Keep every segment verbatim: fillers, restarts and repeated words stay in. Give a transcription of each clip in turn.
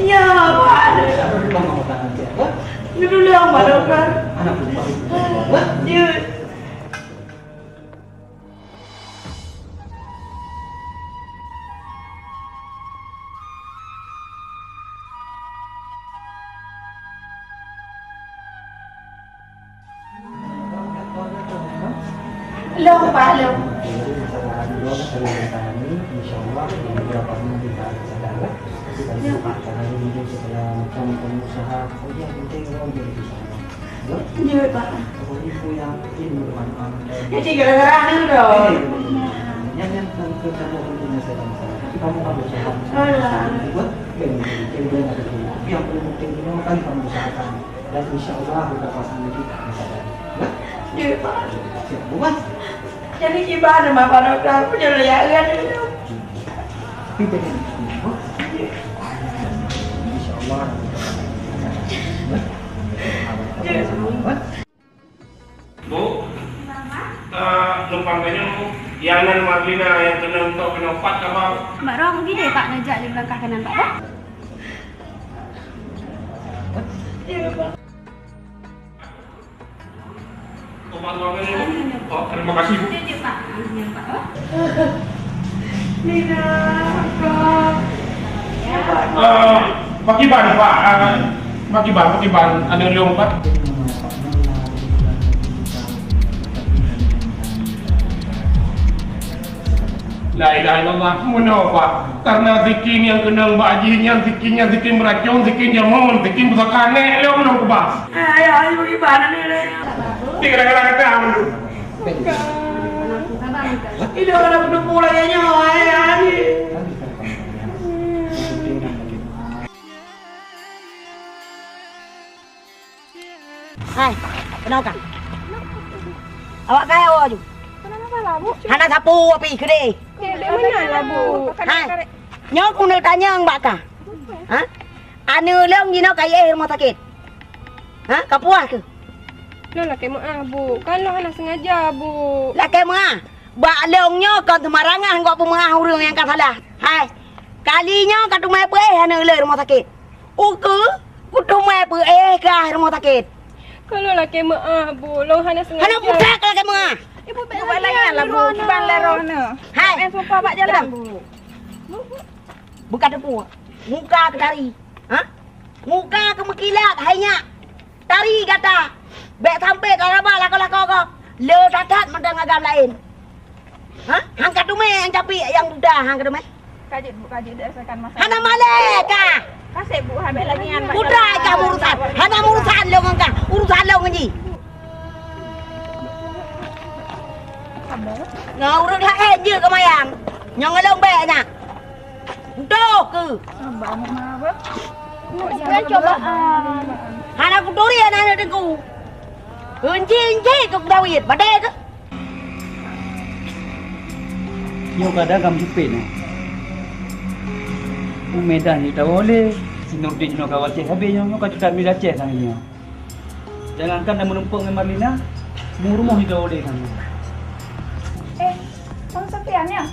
Ya, Pak. Geululong, Pak Doktor. Jeuet. Lôn, Pak, lôn. Jeuet, Pak. Jadi gara-gara anu dong. Alah. Dan insya Allah buka puasa lagi. Ya? Jeuet, Pak. Siap, Bu, Mas. Jadi gimana, Mak, kalau aku punya layangan itu? Insya Allah. Bu, eh, numpang tanya, Bu, nyang nan Marlina nyang keunong tok keunoe pat kaba? Mak Rong, gini, Pak, neujak lé langkah kanan, Pak, dah. Obat ruangan ni, Bu. Oh, terima kasih, Bu. Nina, Kak. Eh, pakiban, Pak. Eh, pakiban, pakiban. Aneuk lôn, Pak. La ilaha illallah, meunoe, Pak. Karena zikir nyang keunong bak jih nyan, zikir nyan zikir meuracon, zikir jameun, zikir pusaka nèk lôn ngon kubah. Eh, ayah, ayah, gimana ni, Lek? Tiga gara-gara kata, Amin. Ini orang dah bertemu lagi nyoh, ayah, ayah. Hai, keunoe kan. Awak kaya awak ju. Kenapa lah, Bu? Hana sapeue api keudeh. Hai. Nyoe keuneuk tanyong bak kah. Ha? Aneuk lôn jinoe ka jiéh rumoh sakét. Ha? Ka puas keuh? Lôn lakée meuáh, Bu. Kan lôn hana sengaja, Bu. Lakée meuáh? Bak lôn nyoe kon seumarangan gok peumeuáh ureuëng nyang ka salah. Hai. Kali nyoe ka teumé peuéh aneuk lôn rumoh sakét. Ukeue, kuteumé peuéh kah rumoh sakét. Ka lôn lakée meuáh, Bu, lôn hana sengaja. Hana mudah ka lakée meuáh. Ibu bèk lagèe nyan lah, Bu. Kiban lé roh nyoe. Hai. Main sumpah bak jalan, Bu. Buka teupeue. Muka keu tari. Ha? Muka keu meukilat, hai nyak. Tari gata. Bèk sampoe taraba lakoe-lakoe ko. Le that-that mantong agam laén. Ha? Han ka teumé nyang capiek nyang buta, han ka teumé? Ka jeuet, Bu, ka jeuet, dek rasakan masalah. Hana malèe kah? Kaseb, Bu, habéh lagèe nyan, Mak. Buta kah urusan? Hana urusan lôn ngon kah. Urusan lôn ngon jih. Ngon ureueng laén jeuet keumayang. Nyoe ngon lôn bèk nyak. Beutôi keuh. Hana kuturi aneuk-aneuk teungku. Enci-enci keu kudawit, badée keuh. Nyoe kadang kam jipét nyoe. U Medan jitawoe lé, si Nurdin jinoe ka wacée habéh nyoe, nyoe ka cukat mila ceh sang nyoe. Jangankan na meurumpok ngon Marlina, mu rumoh jitawoe lé sang nyoe. Eh, Bang Sofian, ya?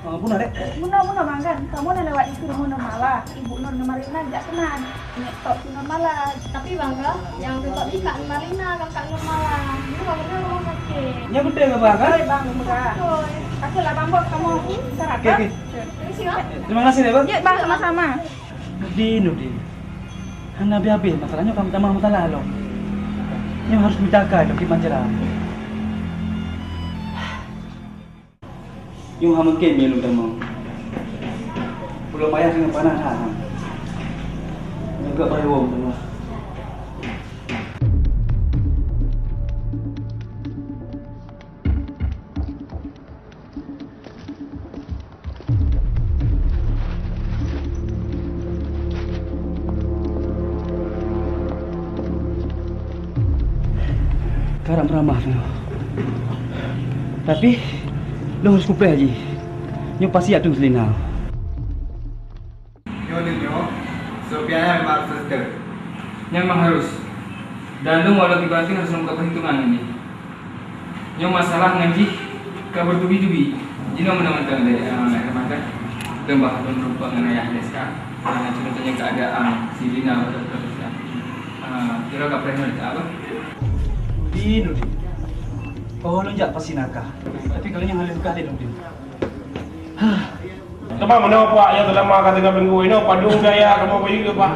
Ah, bunoe, Dek. Bunoe, bunoe, Bang, kan? Kamoe na lewat dikeue rumoh Nur Mala. Ibu Nur ngon Marlina jak keunan. Nyoe tok si Nur Mala. Tapi, Bang, ka, nyang teutab di Kak Marlina, kakak Nur Mala. Dua beuna rumah sakit. Nyoe beutôi kah, Bang, kan? Beutôi, Bang, beutôi. Beutôi. Ka keuh lah, Bang, bak kamoe syarat, oke, Bang. Oke. Permisi, Bang. Terima kasih, Dek, Bang. Ya, Bang, sama-sama. Nurdin, Nurdin. Hana habéh-habéh masalah nyoe, ka meutamah masalah lom. Nyoe harus mita akai lom, kiban cara. Nyoe hana mungken nyoe lôn tamong. Ulôn payah deungon panas that. Nyoe gak baroe tamong. Karab meuramah tanyoe. Tapi, lôn harôh kupreh jih. Nyoe pasti ateueh Selina. Nyoe, nyoe, Sofian memang suster. Nyan memang harus. Dan lôn walau kiban pih harus membuka perhitungan ngon jih. Nyoe masalah ngon jih ka bertubi-tubi. Jinoe meunan mantong lé, eh, Herman kan. Lôn bah lôn jumpa ngon ayah lé sekarang. Ah, contohnya keadaan si Lina betul-betul sekarang. Ah, kira ka preh nyoe dah, apa? Nurdin, Nurdin. Oh, lôn jak pasti nakah. Tapi kalau nyoe hana lôn kah lé, Nurdin. Hah. Teuma meunoe, Pak, nyang seulama ka tiga minggu inoe, padum biaya kamoe bayeue, Pak?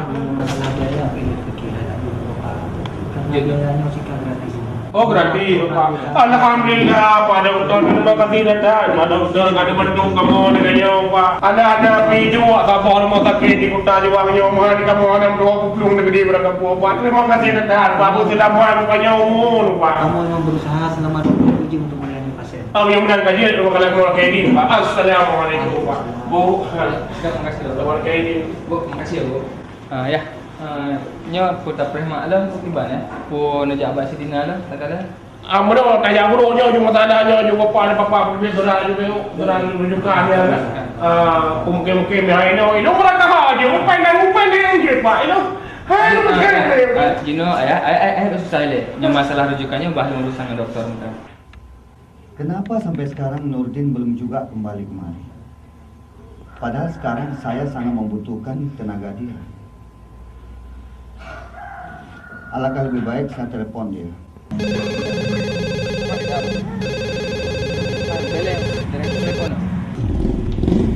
Oh, gratis, Pak. Alhamdulillah, Pak Doktor. Terima kasih, Pak. Pak Doktor, ka dibantu kamoe dengan nyoe, Pak. Ada, ada pi jua saboh rumah sakit di Kuta Juang nyoe, meuhan kamoe hana dua puluh negeri berapa, Pak. Terima kasih, Pak. Pak, bu selamat, Pak, nyoe umur, Pak. Kamu memang berusaha selama dua puluh jam untuk melayani pasien. Amin, mudah-mudahan ka jeuet, terima kasih, Pak. Assalamualaikum, Pak. Bu, terima kasih, Bu. Assalamualaikum. Bu, makasih ya, Bu. Ah, ya. Ah, nyoe peue tapreh mak lom, peue kiban, ya? Peue neujak bak si Dina lom, takala? Ah, meunoe, tajak buruk nyoe, cuma masalah nyoe, cuma papa, papa, papa, saudara juga, saudara rujukan, ya. Ah, mungkin-mungkin, ya, inoe, inoe, murah kah aja, bukan dan bukan dia yang jeuet, Pak, inoe. Hai, ah, bukan, ah, ya. Ah, jinoe, ayah, ayah, ayah, ayah, susah, le. Nyoe masalah rujukannya, bah, urusan dengan doktor, entah. Kenapa sampai sekarang Nurdin belum juga kembali kemari? Padahal sekarang saya sangat membutuhkan tenaga dia. Alangkah lebih baik saya telepon dia.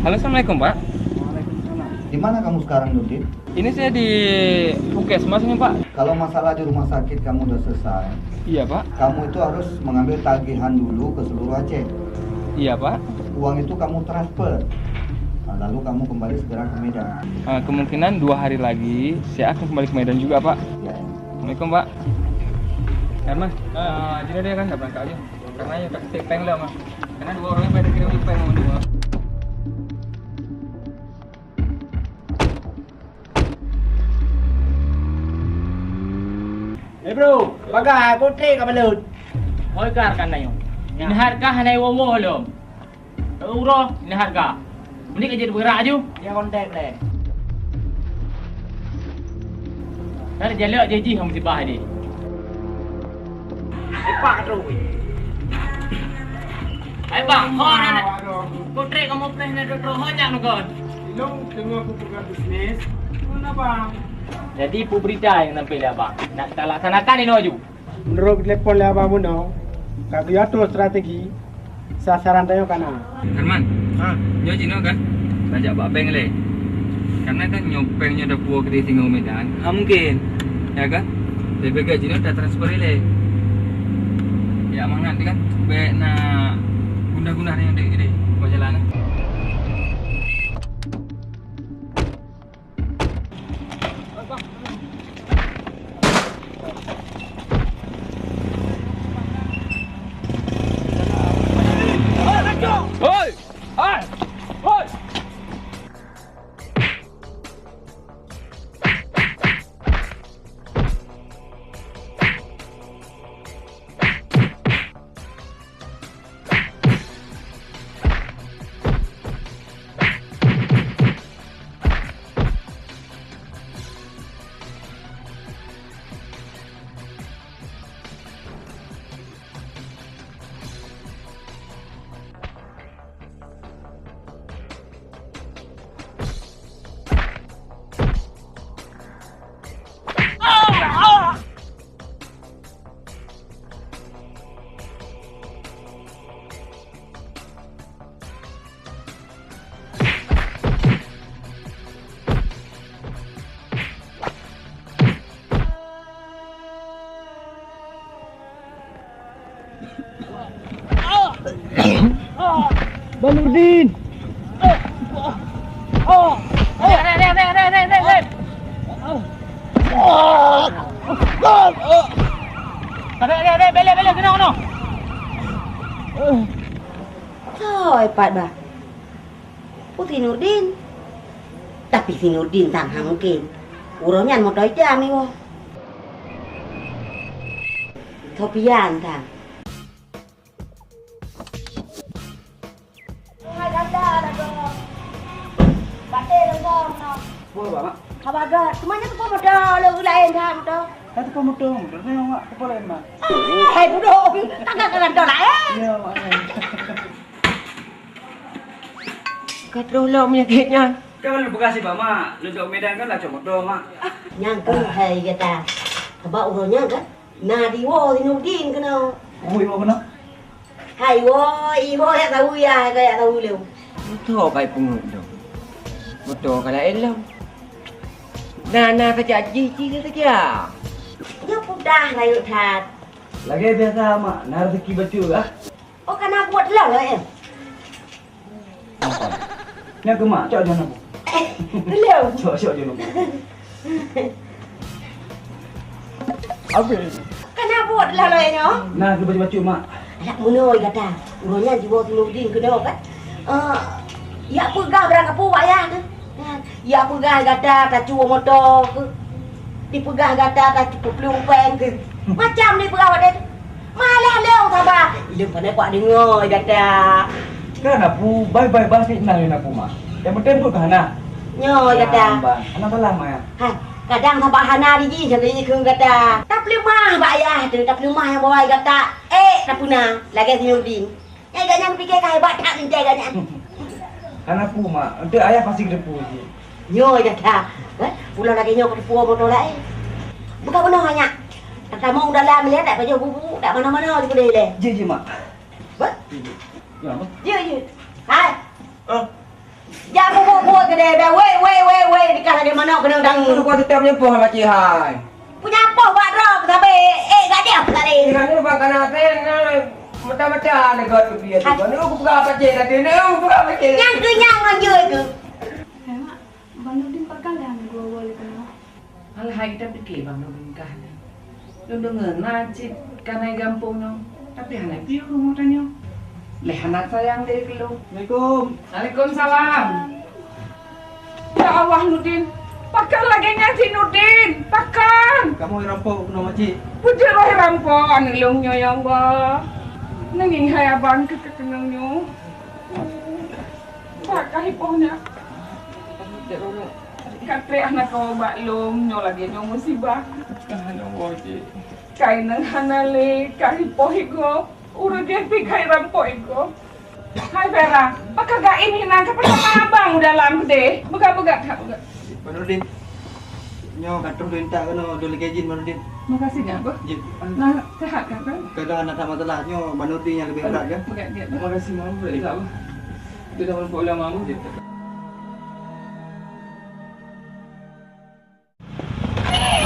Halo, assalamualaikum, Pak. Waalaikumsalam. Di mana kamu sekarang, Nurdin? Ini saya di puskesmas ini, Pak. Kalau masalah di rumah sakit kamu udah selesai, iya, Pak. Kamu itu harus mengambil tagihan dulu ke seluruh Aceh. Iya, Pak. Uang itu kamu transfer. Nah, lalu kamu kembali segera ke Medan. Eh, kemungkinan dua hari lagi saya akan kembali ke Medan juga, Pak. Ya. Assalamualaikum, Pak. Herman, eh, jadi dia kan dah berangkat aja. Karena yang tak peng lah, Mas. Karena dua orang yang pada kira peng, Mas. Eh, bro, pagai, kontrak ka balut. Hoi, kar kan na nyoe. Ya. Ini harga hana iwoe-woe lom. Uroe, ini harga. Mending aja diberak aju. Ya, kontak deh. Tadi jalak je jih kamu sibah ni. Epak tu. Hai bang, ho na. Kontrak kamu preh na dua ho jak nukon. Ilong tengah buka bisnis. Mana bang? Jadi, peue berita nyang tampék lé abang? Nak talaksanakan inoe aju. Meunurot telepon lé abang bunoe, ka geuatur strategi sasaran tanyoe ka na. Herman, ha? Nyoe jinoe kan tajak bak bank lé. Karena kan nyoe bank nyoe tapuwoe keudéh singoh Medan, ha mungkin. Ya kan? Leubeh gét jinoe tatransfer ilée. Ya mangat kan, bék na gundah-gundah nyang dek keudéh bak jalan. Hoi! Hai! Hoi! Bang Nurdin. Rek, rek, rek. Rek, rek, rek, belek, belek, keunoe, keunoe. Soe pat bah? Putri Nurdin. Tapi si Nurdin sang hana mungkin. Uroe nyan moto itam iwoe. Sofian sang. Hai, gata lah tu. Baté lengkong noh. Apa, Bang? Abah ga, semuanya tu pun motor, lo lain dah motor. Hai tu pun motor, motor ni awak kepala emas. Hai bodoh, kakak ke kantor lain. Ya, mak. Ka troh lom meunyoe gét nyan. Kan lôn peugah sibak, Mak. Lôn dok Medan kan lacok moto, Mak. Nyan keuh hai gata. Sabab uroe nyan kan na diwoe Zinurdin keunoe. Ui, woe keunoe? Hai woe, iwoe jak saweue ya, ka jak saweue lom. Moto kai peungeut dong. Moto ka laén lom. Na, na kajak jih, jih kajak. Nyoe pudah rayeuk that. Lagèe biasa, Mak. Na rezeki bacut lah. Oh, ka na buet lom, eh? Nyan keu mak, cok jon aku. Eh, belum. Cok, cok jon aku. Habis. Ka na buet lom, eh, nyoe? Na keu bacut-bacut, Mak. Alah, meunoe gata. Uroe nyan jiwoe Zinurdin keunoe, kan? Eh, jak peugah barang kapeue bak ayah teuh. Kan? Jak peugah gata tacue moto keuh. Dipeugah gata tacue peuplueng péng keuh. Macam dipeugah watèe teuh. Malah lôn saba. Ilôn pane kuat deungoe gata. Kan aku bai-bai bah sih nang lôn aku, Mak. Yang penting bukan hana. Nyoe gata. Hana salah, Mak, ya. Hai, kadang saba hana di jih jadi keu gata. Tapeuleumah bak ayah teuh, tapeuleumah nyang bawai gata. Eh, tapeuna lagèe Zinurdin. Eh, gata nyan pike ka hebat that mintèe gata nyan. Kan aku, Mak. Untuk ayah pasti geuteupeue jih. Nyoe gata. Eh, pulang lagèe nyoe ka teupeue moto laén. Bukan beuna nyak. Tatamong dalam lé, tak pajoh bubu, tak mana-mana di keudè lé. Jih, jih, Mak. Bah? Jih, jih. Ya, Mak. Jih, jih. Hai. Oh. Jak bubu-bubu keudè, dah. Wei, wei, wei, wei, dikah lagèe manok keuneuk dangu. Aku tetap nyepoh, Mak Cik, hai. Punyapoh bak droe keu sabe, eh, gadeh tadi. Nyan bak kana sen, na mata-mata negot keu dia tu. Hai. Ni aku peugah apa cek tadi, ni aku peugah apa cek. Nyang keu nyang ngon jui keu. Hai, Mak, Bang Nurdin pakai lah dua wali kena. Alah, hai kita fikir Bang Nurdin kah ni. Lôn deungoe na cit kanai gampông nyoe, tapi hana piôh rumoh tanyoe. Leh hana sayang lé keu lôn. Assalamualaikum. Waalaikumsalam. Ya Allah, Nurdin. Pakon lagèe nyan cit, Nurdin? Pakon? Kamoe rampok keunoe, Mak Cik. Peue jeuet roh rampok aneuk lôn nyoe, ya Allah. Nangis hai abang keu keukeunong nyoe. Pakon ipoh nyak. Ka trép hana kawoe bak lôn nyoe lagèe nyoe musibah. Ka hana woe, Cik. Ka inong hana lé, ka ipoh igob. Ureueng gét pih ka irampok igob. Hai Vera, pakon gaim hinan ka peutamong abang u dalam keudeh. Peugah-peugah that peugah. Bang Nurdin, nyoe ka troh lôn intat keunoe, lôn lakèe jih, Bang Nurdin. Makasih nyak, Bang. Jih. Nah, sehat kan, Bang? Kadang aneuk that masalah, nyoe Bang Nurdin nyang leubeh brat kan? Peugah, peugah. Makasih, Bang. Insya Allah. Kita dapat ulama, Bang.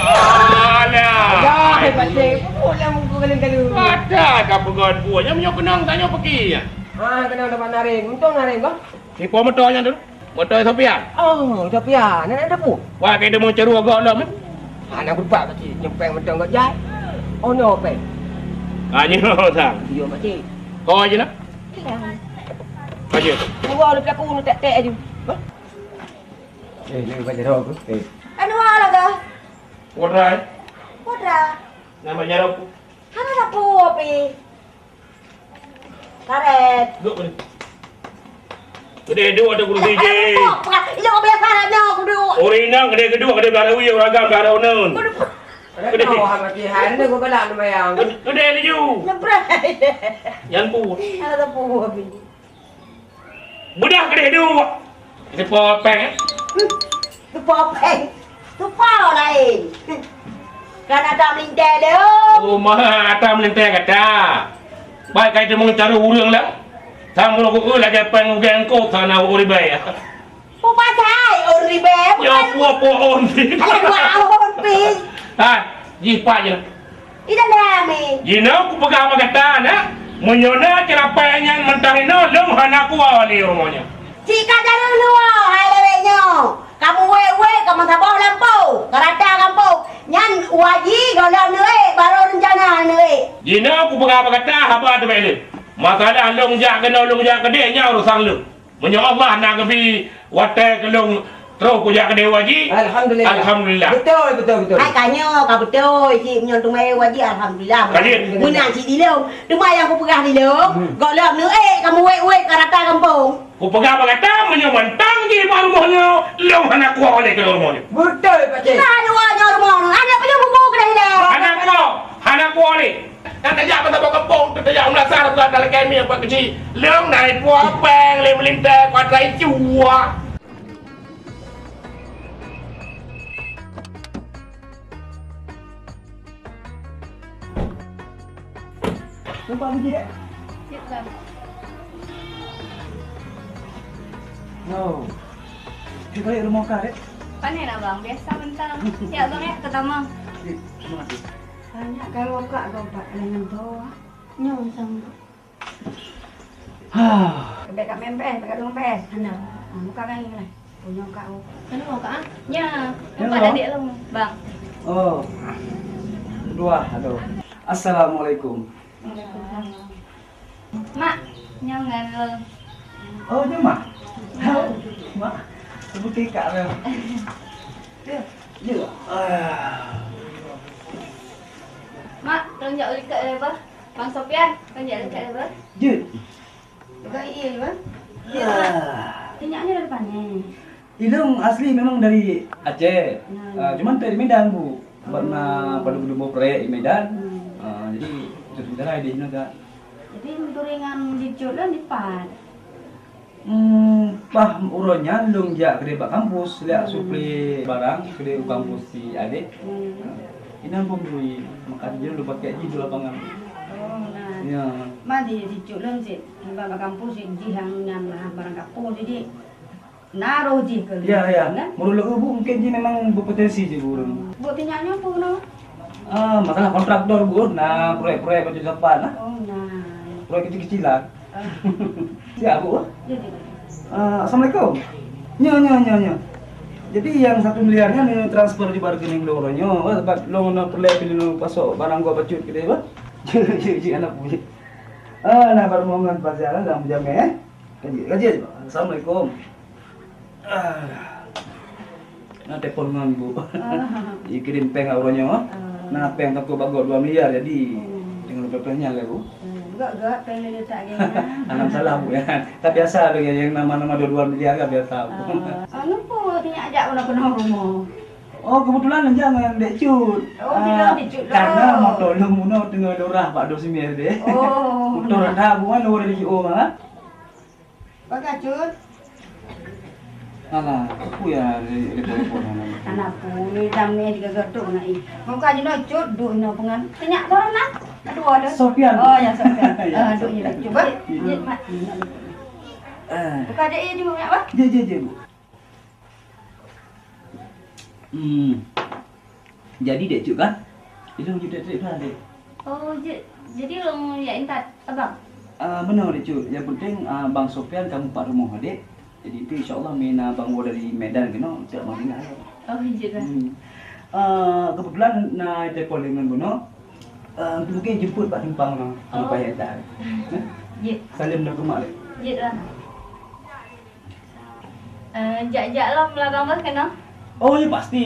Alah. Ya, hebat deh. Pupuk lah muka kalian kalu. Ada ka peugah buah. Nyang meunyoe keunong tanyoe peuki nyan. Ha, keunong dapat naring. Untung naring kah? Sipo moto nyan tu? Moto Sofian. Oh, Sofian. Nak, nak teupeu? Wah, kita mau ceru agak lom, eh? Ha, nak berupak kecil. Nyempeng moto agak jai. Oh, no, peng. Ha, nyoe sang. Yo, makcik. Kau aja nak. Aja. Dua udah pelaku, nak tek-tek aja. Hah? Eh, ni bukan jaroe aku. Eh. Anu ala ga? Putra, eh? Putra. Nama jaroe aku? Hana sapu api. Karet. Duduk ni. Gede dua ada kursi je. Iya, biasa ada aku duduk. Orang inang gede kedua, gede belah rawi, orang agam belah rawi nun. Gede. Ada tahu hak latihan ni, gua galak lumayan. Gede, gede laju. Nyemprai. Yang pu. Hana sapu api. Beudah keudeh duek. Teupeue péng, eh? Teupeue péng. Teupeue laén. Kan ata meulintèe lé, oh. Oh, mah ata meulintèe gata. Baik kai teumeung caru ureueng lah. Sang ureueng lagèe péng ugeng kop sana uribèe. Peue pasai uribèe? Ya, bukan. Peue-peue on. Alah, dua on pi. Ha, jih pak je. Idan rame. Jinoe kupeugah bak gata, na, meunyoe na ceurapa nyan mantah inoe, lôn hana kuwoe lé rumoh nyoe. Cit ka jaroe luwa hai lawét nyoe. Kamu wék-wék, kamu saboh lampôh, ka rata gampông. Nyan waji gohlom neuék, barô reuncana neuék. Jinoe kupeugah bak gata haba teubiet lé. Masalah lôn jak keunoe, lôn jak keudeh, nyan urusan lôn. Meunyoe Allah na geubi watèe keu lôn Troh kujak keudè Haji. Alhamdulillah. Alhamdulillah. Beutôi, beutôi, beutôi. Hai ka nyoe, ka beutôi. Cit meunyoe teumé Haji, alhamdulillah. Ka jeuet. Meunan cit dilông. Teuma nyang kupeugah dilông, hmm, gohlom neuék kamoe wék-wék ka rata gampông. Kupeugah bak gata, meunyoe mantong jih bak rumoh nyoe, lôn hana kuwoe lé keu rumoh nyoe. Beutôi, Pakcik. Nah, dua nyoe rumoh nyoe. Aneuk piôh bubu keunan ilée. Hana kuwoe, hana kuwoe lé. Ka tajak bak saboh gampông, tajak u Meunasar, tajak lam kami apa keuci. Lôn na ipuwoe péng lé meulintèe kuat rai cuwa. Nampak biji, eh? Cit, Bang. No. Cit balik rumah kah, dek? Panen, Abang. Biasa mentang. Ya, Bang, ya, pertama. Cit, terima kasih. Banyak kalau kak gompat dengan doa. Nyoe sama. Hah. Bèk ka meumpéh, bèk ka lôn pèh. Hana. Ah, muka kaki lah. Punya kak, oh. Hana mau kak, ah? Ya, nampak adik lôn, Bang. Oh. Dua, aduh. Assalamualaikum. Waalaikumsalam. Mak, nyoe ngon lôn. Oh, nyoe Mak? Ya. Mak, seperti kak lôn. Ya, ya. Ah. Mak, tolong jak ulikot leubeh. Bang Sofian, kan dia dekat apa? Jeuet. Dekat iya, apa? Jeuet, Mak. Ah. Inyak ni dari mana? Ilong asli memang dari Aceh. Hmm. Ah, cuman dari Medan, Bu. Sebab na padum-padum proyek di Medan. Hmm. Ah, jadi, itu sementara di sini agak. Jadi, turingan di Cut lah, di Pat. Hmm, paih uroe nyan lôn jak keudeh bak kampus, jak suplai barang keudeh u kampus si adék. Hmm. Inan pun bui, maka jih lôn pakai jih di lapangan. Oh, nah. Ya. Ma di, di Cut lôn cit, bak, bak kampus cit, jih nyang, nyang nahan barang kampus, jadi na roh jih keu ya, ya, kan? Menurut lôn, Bu, mungkin jih memang berpotensi jih, Bu, ureueng. Bu, tinyak nyoe peue keunoe? Ah, masalah kontraktor, Bu, na proyek-proyek baju sapan lah. Oh, na. Proyek kecil-kecilan. Ah. Siap, Bu? Ya, ya. Ah, assalamualaikum. Nyo, nyo, nyo, nyo. Jadi, yang satu miliar nyan, nyo transfer di rekening lôn nyoe, sebab lôn na peureulèe pih lôn pasok barang gob bacut keudeh, bah. Jeuet, jeuet, aneuk, Bu. Ah, na baru mohon pelajaran dalam jamèe, eh. Kaji, kaji. Assalamualaikum. Ah. Na telepon ngon, Bu. Ah. Dikirim péng awak nyoe. Ah. Na péng takot bagot dua miliar jadi. Hmm. Dengan berapa nyan lah, Bu? Hmm. Gak-gak péng lagi tak kena. Alhamdulillah, Bu, ya. Tapi biasa tu yang nama-nama dua-dua miliar kan biasa, Bu. Ah. Anu pun tinyak jak pernah pernah rumah. Oh, kebetulan aja dengan Dek Cut. Oh, ah, tinggal Dek Cut. Karena motor lu muno tengah dorah Pak Dos Mir deh. Oh. Motor ada bukan orang di O mah. Pakai Cut. Alah, aku ya di, di telepon. Anak pun jam ni juga getuk nak i. Muka je nak Cut, duk ino pengan. Tanya orang nak? Aduh ada. Sofian. Oh ya Sofian. Ya, ah, duk ni Sofian. Cuba. Ya. Mat. Eh. Buka je i juga nak apa? Je je je, Bu. Hmm. Jadi Dek Cut kan? Ilong jeuet trép-trép dah, Dek. Oh, je-, jadi lôn jak intat abang? Ah, meunoe, Dek Cut. Yang penting, ah, Bang Sofian kamoe pat rumoh, Dek. Jadi tu insya-Allah mina bang woe dari Medan keunoe, cak mau tinggal. Oh, jeuet dah. Hmm. Ah, kebetulan na telepon dengan bunoe. Ah, mungkin jemput bak simpang noh. Oh. Payah dah. Jeuet. Salim dah ke mak, Dek. Jeuet dah. Eh, jak-jak lom lah bang beuh keunoe? Oh, ya pasti.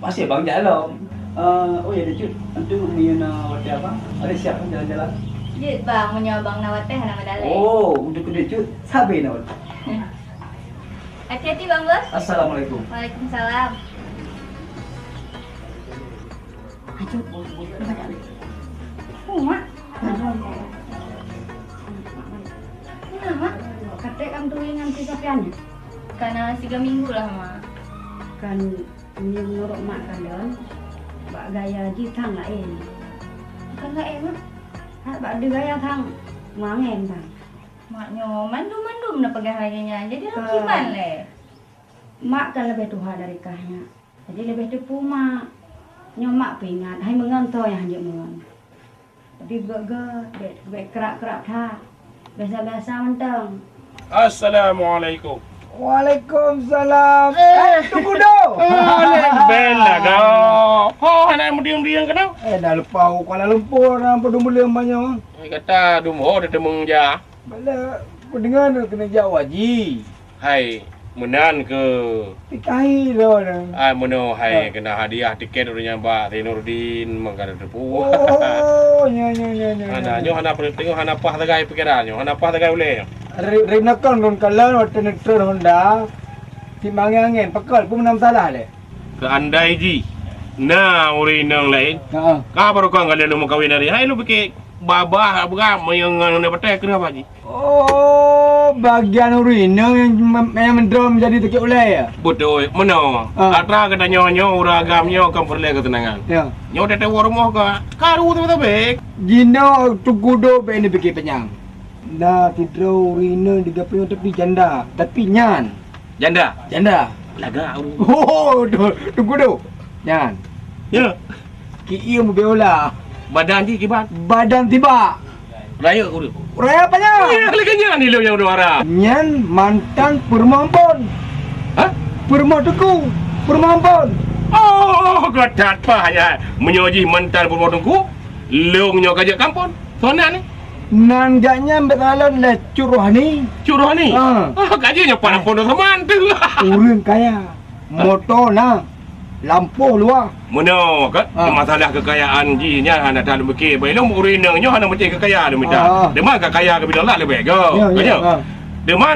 Pasti abang jak lom. Eh, oh ya, Dek Cut. Antu meunyoe na watèe abang, ada siap kan jalan-jalan? Jeuet bang, meunyoe abang na watèe hana meudalai. Oh, untuk Dek Cut, sabe na watèe. Hati-hati bang beuh. Assalamualaikum. Waalaikumsalam. Aduh, banyak lagi. Oh, Mak. Nah, Mak. Katrek kamoe turi ngon si Sofian nyan? Ka na siga minggu lah, Mak. Kan, meunurot Mak kalon, bak gaya jih thang laén. Bukan laén, Mak. Ha, bak gaya thang, mangén thang. Mak nyoe mandum-mandum na peugah lagèe nyan. Jadi lôn kiban lé. Mak kan leubeh tuha dari kah nyak. Jadi leubeh teupeu mak. Nyoe mak peuingat, hai meungon toh nyang hanjeuet meungon. Tapi beuet geuh, bèk, bèk krab-krab that. Biasa-biasa mantong. Assalamualaikum. Waalaikumsalam. Eh, Teungku Do. Alek bela dah. Ho, hana meudiang-diang keunoe? Eh, dah leupah u Kuala Lumpur, na peudong buleuen banyoe. Eh, gata dum ho teuteumèe ja. Bala, kudeungoe keuneuk jak u haji. Hai, Meunan keu. Pikahi lo dah. Ai meunoe hai kena hadiah tiket ureueng nyang bak Zainuddin mangka teupeu. Oh, nya, nya, nya, nya, Hana, nya. Nyoe hana peureuteuh, nyoe hana paih sagai pikeran, nyoe hana paih sagai ulée nyoe. Ri-, ri nakon ngon kalon watée neutron Honda, si mangén-angén, pakon pun meunan salah lé. Keu andai jih na ureueng inong laén, Heeh. ka barokon ka lheueh lôn meukawen hari, hai lôn pike babah beurah meunyoe ngon patai keureuh bak jih. Oh, bagian ureueng inong nyang, nyang mendrom jadi tiket ulée ya? Beutôi, meunoe. Ah. Atra geutanyoe nyoe ureueng agam nyoe kon peureulée keuteunangan. Ya. Nyoe teuh woe rumoh ka karu teubek-teubek. Jinoe Teungku Dok bèk neupike panyang. Na sidroe ureueng inong digeupeue tapi janda, tapi nyan Janda. Janda. Lagak ureueng. Oh, tu, Teungku Dok. Nyan. Ya. Kiiem biola. Badan jih kiban. Badan tibak. Raya ureueng. Raya apa nyan? Ya, lagak nyan ilong nyang dua arah. Nyan mantan peurumoh Ampon. Hah? Peurumoh Teungku. Peurumoh Ampon. Oh, geutat pah ya. Meunyoe jih mantan peurumoh Teungku, lôn nyoe ka jeuet kampon. Soe nan ni? Nan gak nyan beukalon lé Cut Rohani. Cut Rohani? Ah. Ah, ka jeuet nyoe pan Ampon Teungku Saman tu. Ureueng kaya. Moto na. Lampôh luwah. Meunoe kan? Ah. Masalah kekayaan jih nyan hana that lôn pike. Bak ilong ureueng inong nyoe hana meusti kekayaan lôn mita. Ah. Deuma ka kaya keu bidolah leubeh go. Ya, ya, Ka nyoe? ah. Deuma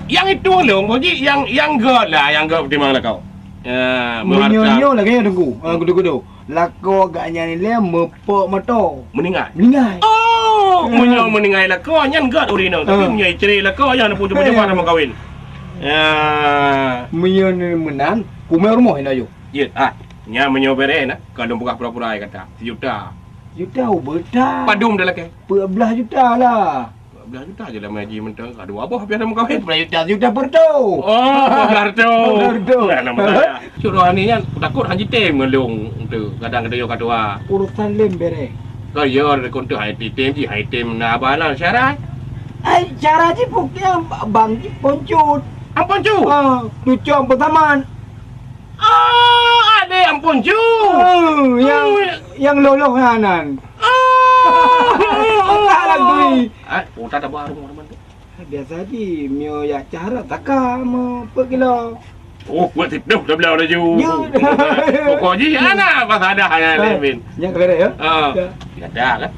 nyang itu lôn, Boji, nyang, nyang göt lah, nyang göt timang lakoe. Ya, Meunyoe meuharta. nyoe lagèe nyoe, Teungku. Ah, kudu-kudu. Lakoe gak nyan ilèe meupok moto. Meuninggai? Meuninggai. Oh, Ya. meunyoe meuninggai lakoe nyan göt ureueng inong. Tapi Ah. meunyoe icre lakoe nyan pun cuba-cuba Eh. sama kawin. Ya. Meunyoe ni meunan, kumè rumoh ina yôh. Ya, ah. Nyan meunyoe bèrèh na, ka lôn peugah pura-pura ai kata, sijuta. Sijuta ubeuta. Padum dah lakèe? Dua belas juta lah. Dua belas juta je lah maji mantong. Aduh, abah biasa meukawen. Dua belas juta, juta per tu. Oh, dua belas tu. Dua belas tu. Nah, nama saya. Cut Rohani nyan takot han jitem ngon lôn tu. Kadang kata yo katua. Urusan lem bèrèh. Kau yo ada kontak hai tem ji, hai tem na abah lah syarat. Ai, cara ji pokoknya bang ji poncut. Ampun cu. Ah, cucok Ampun Saman. Ah, adek Ampun cu. Oh, yang, Oh. yang loloh nyan. Ah. Entah lagi. Ah, otak dah baru teman tu. Biasa ji, mio yak cara taka me pe kilo. Oh, kuat situ dah belah laju. Ya. Pokok ji, ana masalah ya, Ah, Lemin. Yang kena ya? Ah. Ya. Ada kan?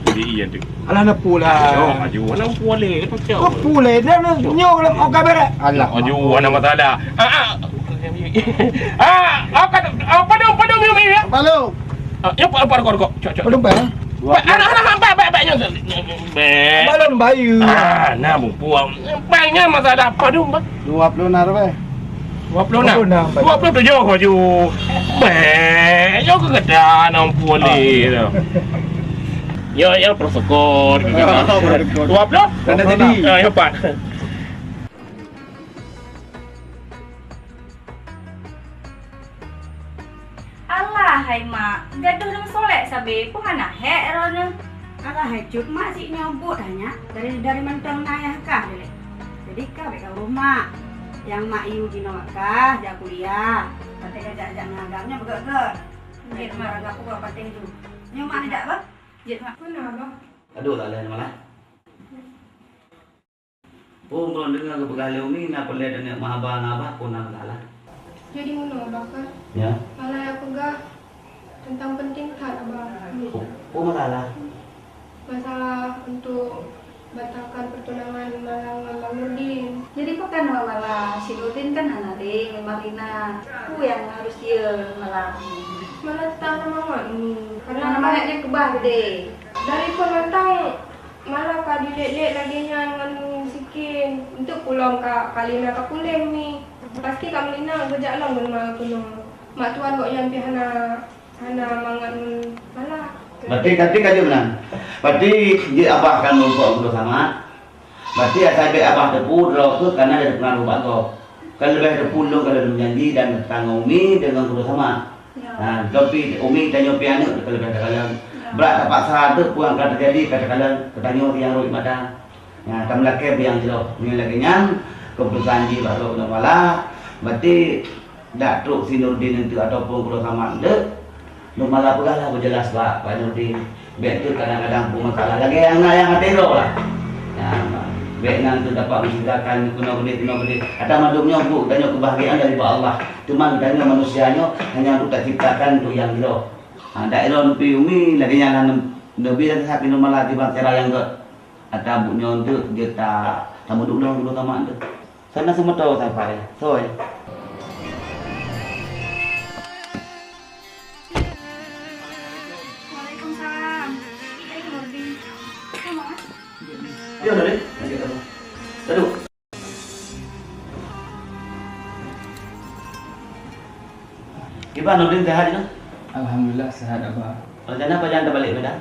Jadi iya tu. Alah, na pula. Oh, maju. Mana pule tu cau? Kau pule dah na nyo lam oka bere. Alah. Maju, ana masalah. Ah, ah. Ah, apa tu? Apa tu? Apa tu, Miu, Miu, ya? Balum. Ah, ya, apa, apa, rokok, rokok. Cok, cok. Balum, Bang. Ba-, alah, alah, ba-, ba-, ba-, nyo. Be. Balum bayu. Ah, na mumpung. Bang, nyo masalah apa tu, Bang? Dua puluh enam, Bang. Dua puluh enam. Dua puluh enam, Bang. Dua puluh tujuh baju. Be, nyo ke kata enam puluh lima tu. Ya, ya, protokol. Protokol. Dua puluh? Tanda jadi. Ah, ya, empat. Alah, hai mak, gadoh lom solek sabe, peue hana hék droeneuh? Alah, hai cut, mak sik nyoe buet hanya dari, dari mantong na yah kah dilek. Jadi ka bèk kaurus mak, nyang mak yue jinoe kah jak kuliah, patéh jak-jak ngon agam nyoe beugèt-gèt. Jeuet mak, agam peugah patéh ju. Nyoe mak neujak bah? Jeuet mak. Peue na bah? Aduh, tak lé malah. Peue meunyoe deungoe geupeugah lé Umi na peureulèe taneuk meuhaba ngon abah, peue na masalah? Jadi meunoe, Bah, kan? Ya. Malah jak peugah teuntang penting that, Abah. Peue, peue masalah? Masalah untuk batalkan pertunangan Malah ngon Bang Nurdin. Jadi pakon awak Malah? Si Nurdin kan hana lé, memang Rina. Peue nyang harus jeuet Malah? Malah tang na mangat, Umi. Karena Malah mangat nyan keubah geude. Dari phon mantong Malah ka dilét-lét lagèe nyan ngon si Kin. Enteuk peue lom ka, ka Lina ka puléh, Mi. Pasti ka Lina geujak lom ngon ma keunoe. Mak tuan gobnyan pih hana, hana mangat ngon Malah. Berarti, berarti ka jeuet meunan. Berarti jeuet abah kan muphom Abdul Samad. Berarti asai bèk abah teupeu droe keuh kana lé teupeungaruh bak gob. Ka leubeh teupeu lôn ka lôn janji dan tanggông Umi deungon Abdul Samad. Ya. Ha, tapi Umi tanyoe pih aneuk ka leubeh takalon. Ya. Brat tapaksa teuh peue nyang ka teujadi ka takalon, geutanyoe nyang rhot mata. Nyan, tameulakèe biang jroh. Nyan lagèe nyan, keuputusan jih bak lôn Malah, berarti dak trok si Nurdin enteuk ataupun Abdul Samad enteuk, lôn Malah peugah lah beujeulaih bak, bak Nurdin. Bèk enteuk kadang-kadang peue masalah. Lagèe nyang na nyang até droe lah. Nyan, Mak. Bèk na untuk dapat menciptakan keunoe keudéh, keunoe keudéh. Ata mandum nyoe buet geutanyoe keubahgiaan dari bak Allah. Teuma geutanyoe manusia nyoe hanya untuk taciptakan untuk nyang jroh. Ha, dak jroh neupie umi lagèe nyan lah neupie lagèe sakét nurmala tiban cara nyang gèt. Ata buet nyoe untuk jeuet ta, tameuduek lom dulu tamat tu. Sana semeton sampai. Soi. Waalaikumsalam. Eh, Nurdin. Sama, Mas? Iya, Nurdin. Ayo, kamu. Duduk. Kiban Nurdin, sehat, Nurdin? Alhamdulillah, sehat, Abah. Rencana pajan tabalek, Medan?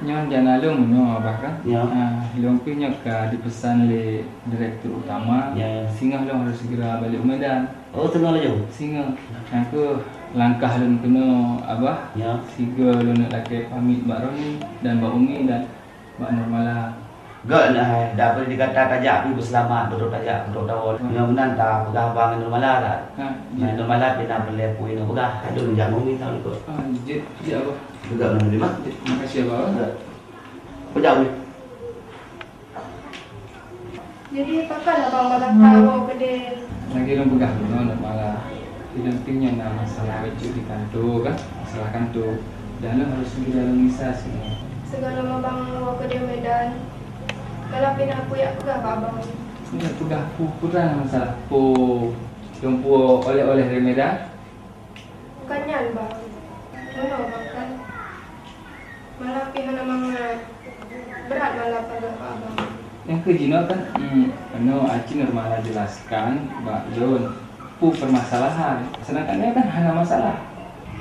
Nyoe rencana lôn meunyoe, Abah, kan? Ya. Ah, lôn pih nyoe ka dipeusan lé Direktur Utama, ya, singoh lôn harus segera balik u Medan. Oh, singoh laju? Singoh. Nyang keuh langkah lôn keunoe, Abah. Ya. Sigoe lôn neuk lakèe pamit bak Roni dan bak Umi dan bak Nurmala. Gèt nah, hai, dak peue dikata tajak pih beuseulamat, beutôi tajak, beutôi tawon. Hmm. Nyoe meunan tapeugah haba ngon Nurmala dak? Ha, jeuet. Nurmala pih na peureulèe peue neupeugah. Aduh, jak ngon Umi, assalamualaikum. Ah, jeuet, jeuet, Abah. Peugah ngon Umi, Mak. Jeuet, makasih, Abah. Jeuet. Peugah, Umi. Jadi, pakon abang bak gata woe keudéh? Lagèe lôn peugah bunoe, Nurmala. Di dampéng nyan na masalah bacut di kantor kan, masalah kantor. Dan lôn harôh segera lôn gisa singoh. Sigohlom abang woe keudéh Medan, ka lôn pih na peue jak peugah bak abang. Nyoe peugah peue, peue na masalah? Peue lôn puwoe oleh-oleh dari Medan? Bukan nyan, Bang. Meunoe, Bang, kan? Malah pih hana mangat. Brat malah peugah bak abang. Nyang keuh jinoe kan, hmm, anu, aci Nurmala jelaskan bak lôn peue permasalahan. Sedangkan nyoe kan hana masalah.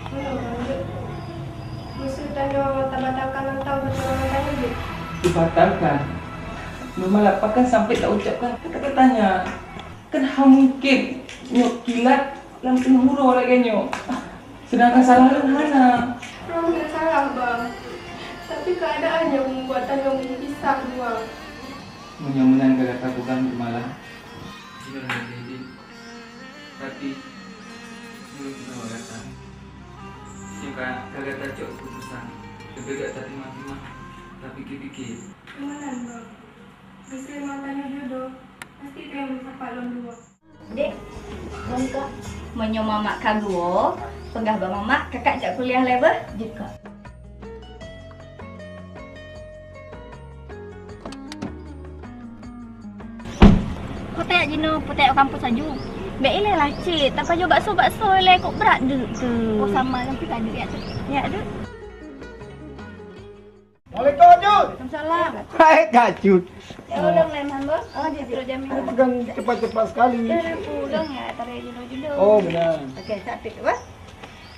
Meunoe, Bang, jeuet. Meuseuti tanyoe tabatalkan ngon tanyoe, jeuet? Dibatalkan? Nurmala, pakon sampai taucapkan kata-kata nyan? Kan hana mungken nyoe kilat lam teungoh uroe lagèe nyoe. Ah, sedangkan salah lôn hana. Lôn hana salah, Bang. Tapi keuadaan nyang membuat tanyoe meupisah dua. Meunyoe meunan ka gata peugah, Nurmala, jinoe hana jadi. Tapi, meunurot gata, nyoe ka, ka gata cok keuputusan. Leubeh gata timang-timang, tapike-pike. Meunan, Bang. Meusé mata nyoe jodoh, pasti ka meusapat lom dua. Dek, Bang, Kak. Meunyoe mamak ka geuwoe, peugah bak mamak, kakak jak kuliah lé beuh. Jeuet, Kak. Putéh jinoe, putéh kampus aju. Bèk ilèe lah, Cit. Tapajoh bakso-bakso ilèe kok brat deuk tu. Oh, sama lah, Cit, tadi ya tu. Ya, tu. Assalamualaikum, Cut. Waalaikumsalam. Hai, Kak Cut. Ya, ulang lain hamba. Oh, dia suruh jamin. Ini pegang cepat-cepat sekali. Dia dah pulang ya, tarik dulu-dulu. Oh, benar. Okey, cantik apa?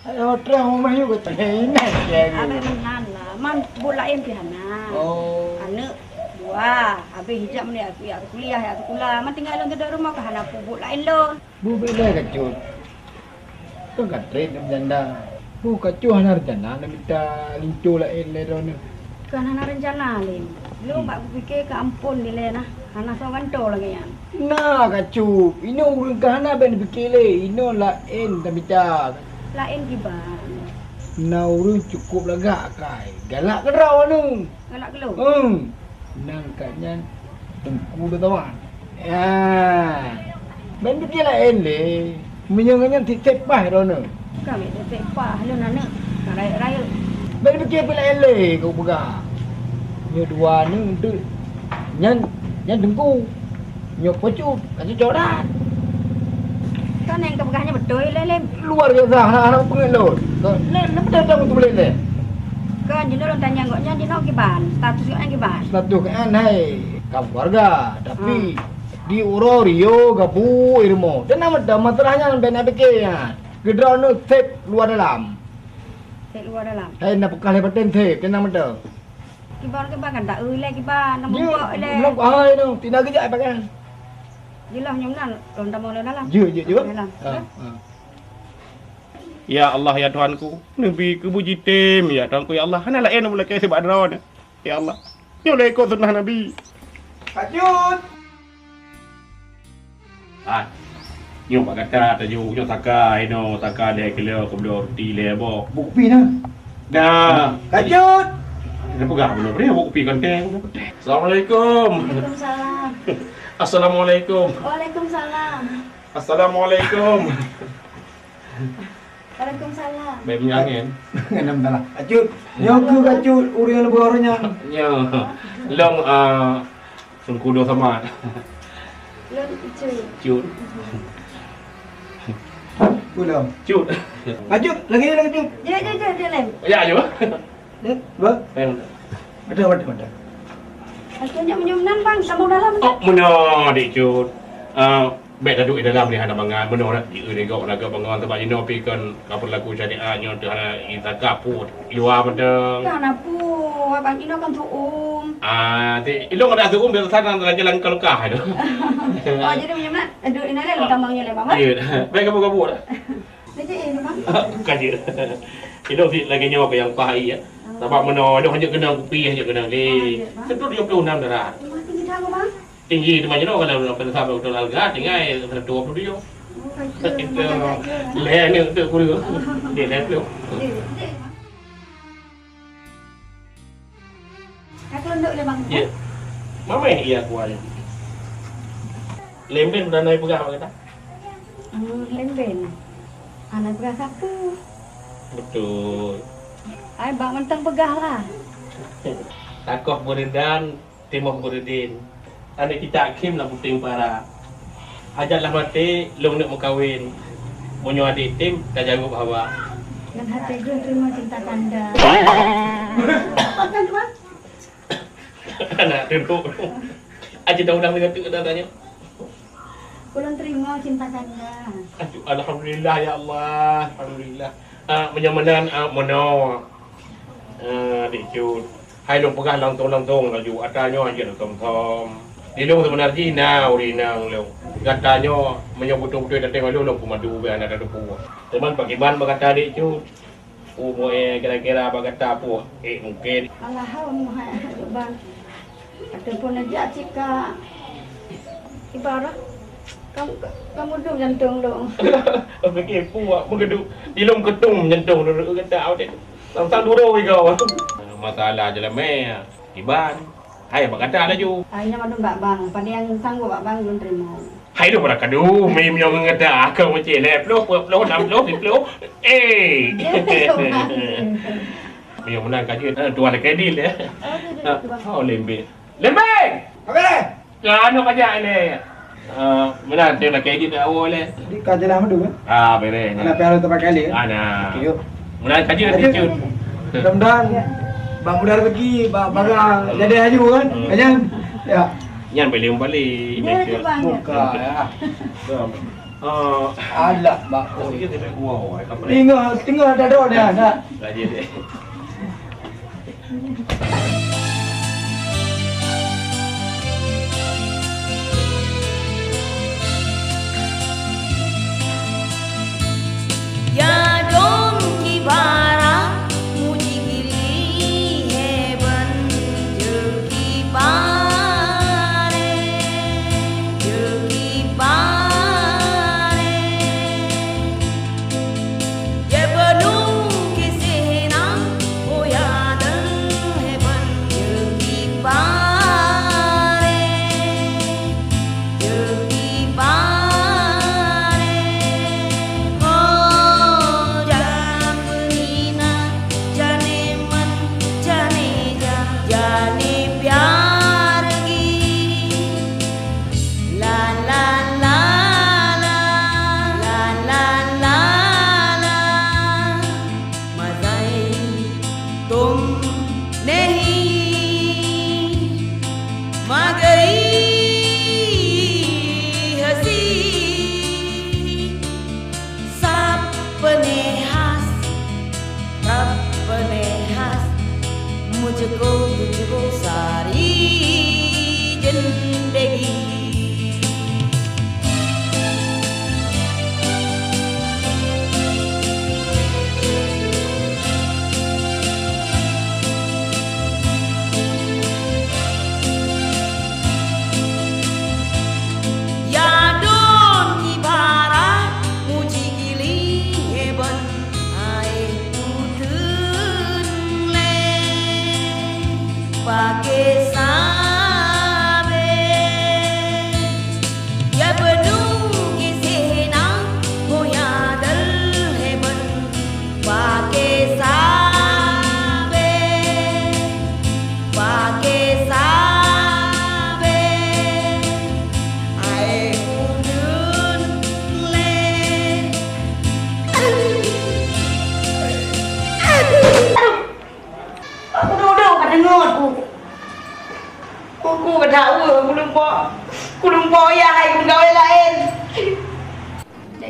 Ayo, terang rumah yuk, kata. Ini, ya, ya. Ada nan lah. Man, buet lain pih hana. Oh. Aneuk dua. Habis hijab ni aku, ya, aku kuliah, ya, aku sekolah. Man tinggal lôn duduk rumah, ke hana pu buet lain lôn. Bu, beda, Kak Cut. Kan ka trép dan janda. Boh kacoh hana rencana na mita linto laén lé droeneuh. Kan hana rencana lé. Lôn bak kupike keu amphon dilèe nah, hana soe gantoe lagèe nyan. Na kacoh, inoe ureueng ka hana bèk neupike lé, inoe laén tamita. Laén kiban? Na ureueng cukôp lagak akai, galak keudroe anu. Galak keu lôn? Hmm. Nang ka nyan Teungku Ridwan. Ya. Ban pike laén lé. Meunyoe ngon nyan tiep-tiep paih droeneuh. Ka meuet tiep-tiep paih lôn aneuk. Ka rayeuk-rayeuk. Ban pike pih laén lé keu peugah. Nyoe dua aneuk deuek. Nyan, nyan Teungku. Nyoe Pucut, ka cocok that. Kan nyang kapeugah nyan beutôi lé, Lem. Luar biasa, hana, hana peungeut lôn. Ka, lé, lé, beutôi dong tu boleh lé. Kan jinoe lôn tanyong gobnyan jinoe kiban, status gobnyan kiban. Status gobnyan hai kaum keluarga, tapi di uroe Rio gabu i rumoh. Dan nama dah masalah nyan bèk na pike nyan. Keudroe nyoe sép luwa dalam. Sép luwa dalam. Hai na peugah lé baten sép, dan nama dah. Kiban, kiban kan tak eu ilèe kiban, nak muka ilèe. Belum kau hai tu, tina geujak pakai. Jeulaih nyoe meunan, lôn tamong lôn dalam. Jeuet, jeuet, jeuet. Dalam. Ha, ha. Ya Allah, ya Tuhanku, neubi keu beujitem, ya Tuhanku, ya Allah. Hana laén ulèe keu sibak droe nyoe. Ya Allah. Nyoe lé ikot sunnah Nabi. Lanjut. Ah, nyoe bak gata tajok, nyoe saka inoe, saka lé kilo, keubloe roti lé boh. Bukpi na. Dah. Lanjut. Dia peugah bunoe, bri buet kupi konteng. Assalamualaikum. Waalaikumsalam. Assalamualaikum. Waalaikumsalam. Assalamualaikum. Waalaikumsalam. Baik punya angin. Ngenam dalam. Acut. Nyoe keuh Acut, ureueng leubeh nyan. Nyoe. Long, ah, Teungku Abdul Samad. Lôn Cut. Cut. Belum. Cut. Lanjut, lagi, lagi, Cut. Ya, ya, ya, ya, Lem. Ya, ayo. Dek, dua. Ayo. Ada, ada, ada. Akhirnya menyum nan, Bang, kamu dalam, oh, meunoe, Dik Cut. Ah, bèk taduek di dalam ni hana mangan. Meunoe dak jieu nigok lagèe bangon, sabab inoe pi kon ka peulaku syariat nyoe teuh hana jitangkap pun. Di luwa mantong. Kan apu, abang inoe kan tuum. Ah, ti ilong ada tuum biasa sana jalan ke Lekah tu. Oh, jadi menyum nan, duduk di dalam kamar nyoe lah, Bang, eh? Ya. Bèk gabuk-gabuk dah. Lagi, eh, Bang? Kaji. Ilong si lagi nyoe ke yang pahai ya. Sabab meunoe, ilong hanya kenang kupi, hanya kenang ni. Ah, ya, Bang. Seratus tujuh puluh enam darah. Rumah tinggi dah, Bang? Tinggi teuma jinoe kalau nak peunasah beutôi alga tinggai seratus dua puluh tujuh. Oh, kacau. Itu. Macam kacau, ya. Leh ni untuk guru. Dia dah tu. Dia, dia. Ka keulondok lé Bang. Ya. Mameh iya kuali. Lemben udah naik peugah apa kata? Hmm, lemben. Anak peugah sapu. Betul. Ai bak mantong peugah lah. Takoh beureudan, timoh beureuden. Aneuk cit takhém lam puténg para. Hajat lam até lôn neuk meukawen. Meunyoe adék tem, tajaweueb hawa. Ngon até geuh teurimong cinta kanda. Anak tunduk. Aja dah ulang dengan tu katanya. Ulôn teurimong cinta kanda. Aduh, alhamdulillah ya Allah. Alhamdulillah. Ah, meunyoe meunan, ah, meunoe. Ah, Dik Cut. Hai lôn peugah langsong-langsong laju, ata nyoe jeuet lôn thom-thom. Di lôn seubeuna jih na ureueng inong lôn. Gata nyoe meunyoe beutôi-beutôi tateueng lôn, lôn peumadu bak hana tateupeue. Teuma pakriban bak gata Dik Cut? Umur, eh, kira-kira bak gata pun, eh, mungkin. Alhamdulillah, Bang. Ataupun neujak cit ka ibarat kam-, kamu dum jantong lôn. Fikir puak meugeuduk di lôn keutung jantong lôn kata awak. Sang-sang duro igoe. Masalah jalan meh kiban. Hai bak gata laju. Hai nyan mandum bak bang, pada nyang sanggup bak bang lôn teurimong. Hai dum bak kadu, mim nyang ngeugata keu meucilèe ploh, peuet ploh, nam ploh, siplôh. Eh. Dia teurimong. Meunyoe meunan ka jeuet, eh, tuan lakèe deal, eh. Oh, dia, dia, tuan. Oh, lembek. Lembek! Apa? Ka aneuk pajak ilèe. Ah, meunan tem lakèe deal dak awai lé. Di ka jalan madu, eh? Ah, bereh. Anak piala tempat kali, eh? Ana. Okey, yuk. Meunan ka jeuet, jeuet. Mudah-mudahan bak mudah rezeki, bak barang jadi laju, kan? Hmm. Kan nyan? Ya. Nyan boleh balik. Dia tu bang. Buka, ya. Ah. Alah, bak. Tinggal, tinggal dah ada dah, dah. Rajin deh. Ya dong kibara muji gili heben jeuki pare, jeuki pare. Jeupeunong kiseh na, oh ya dong heben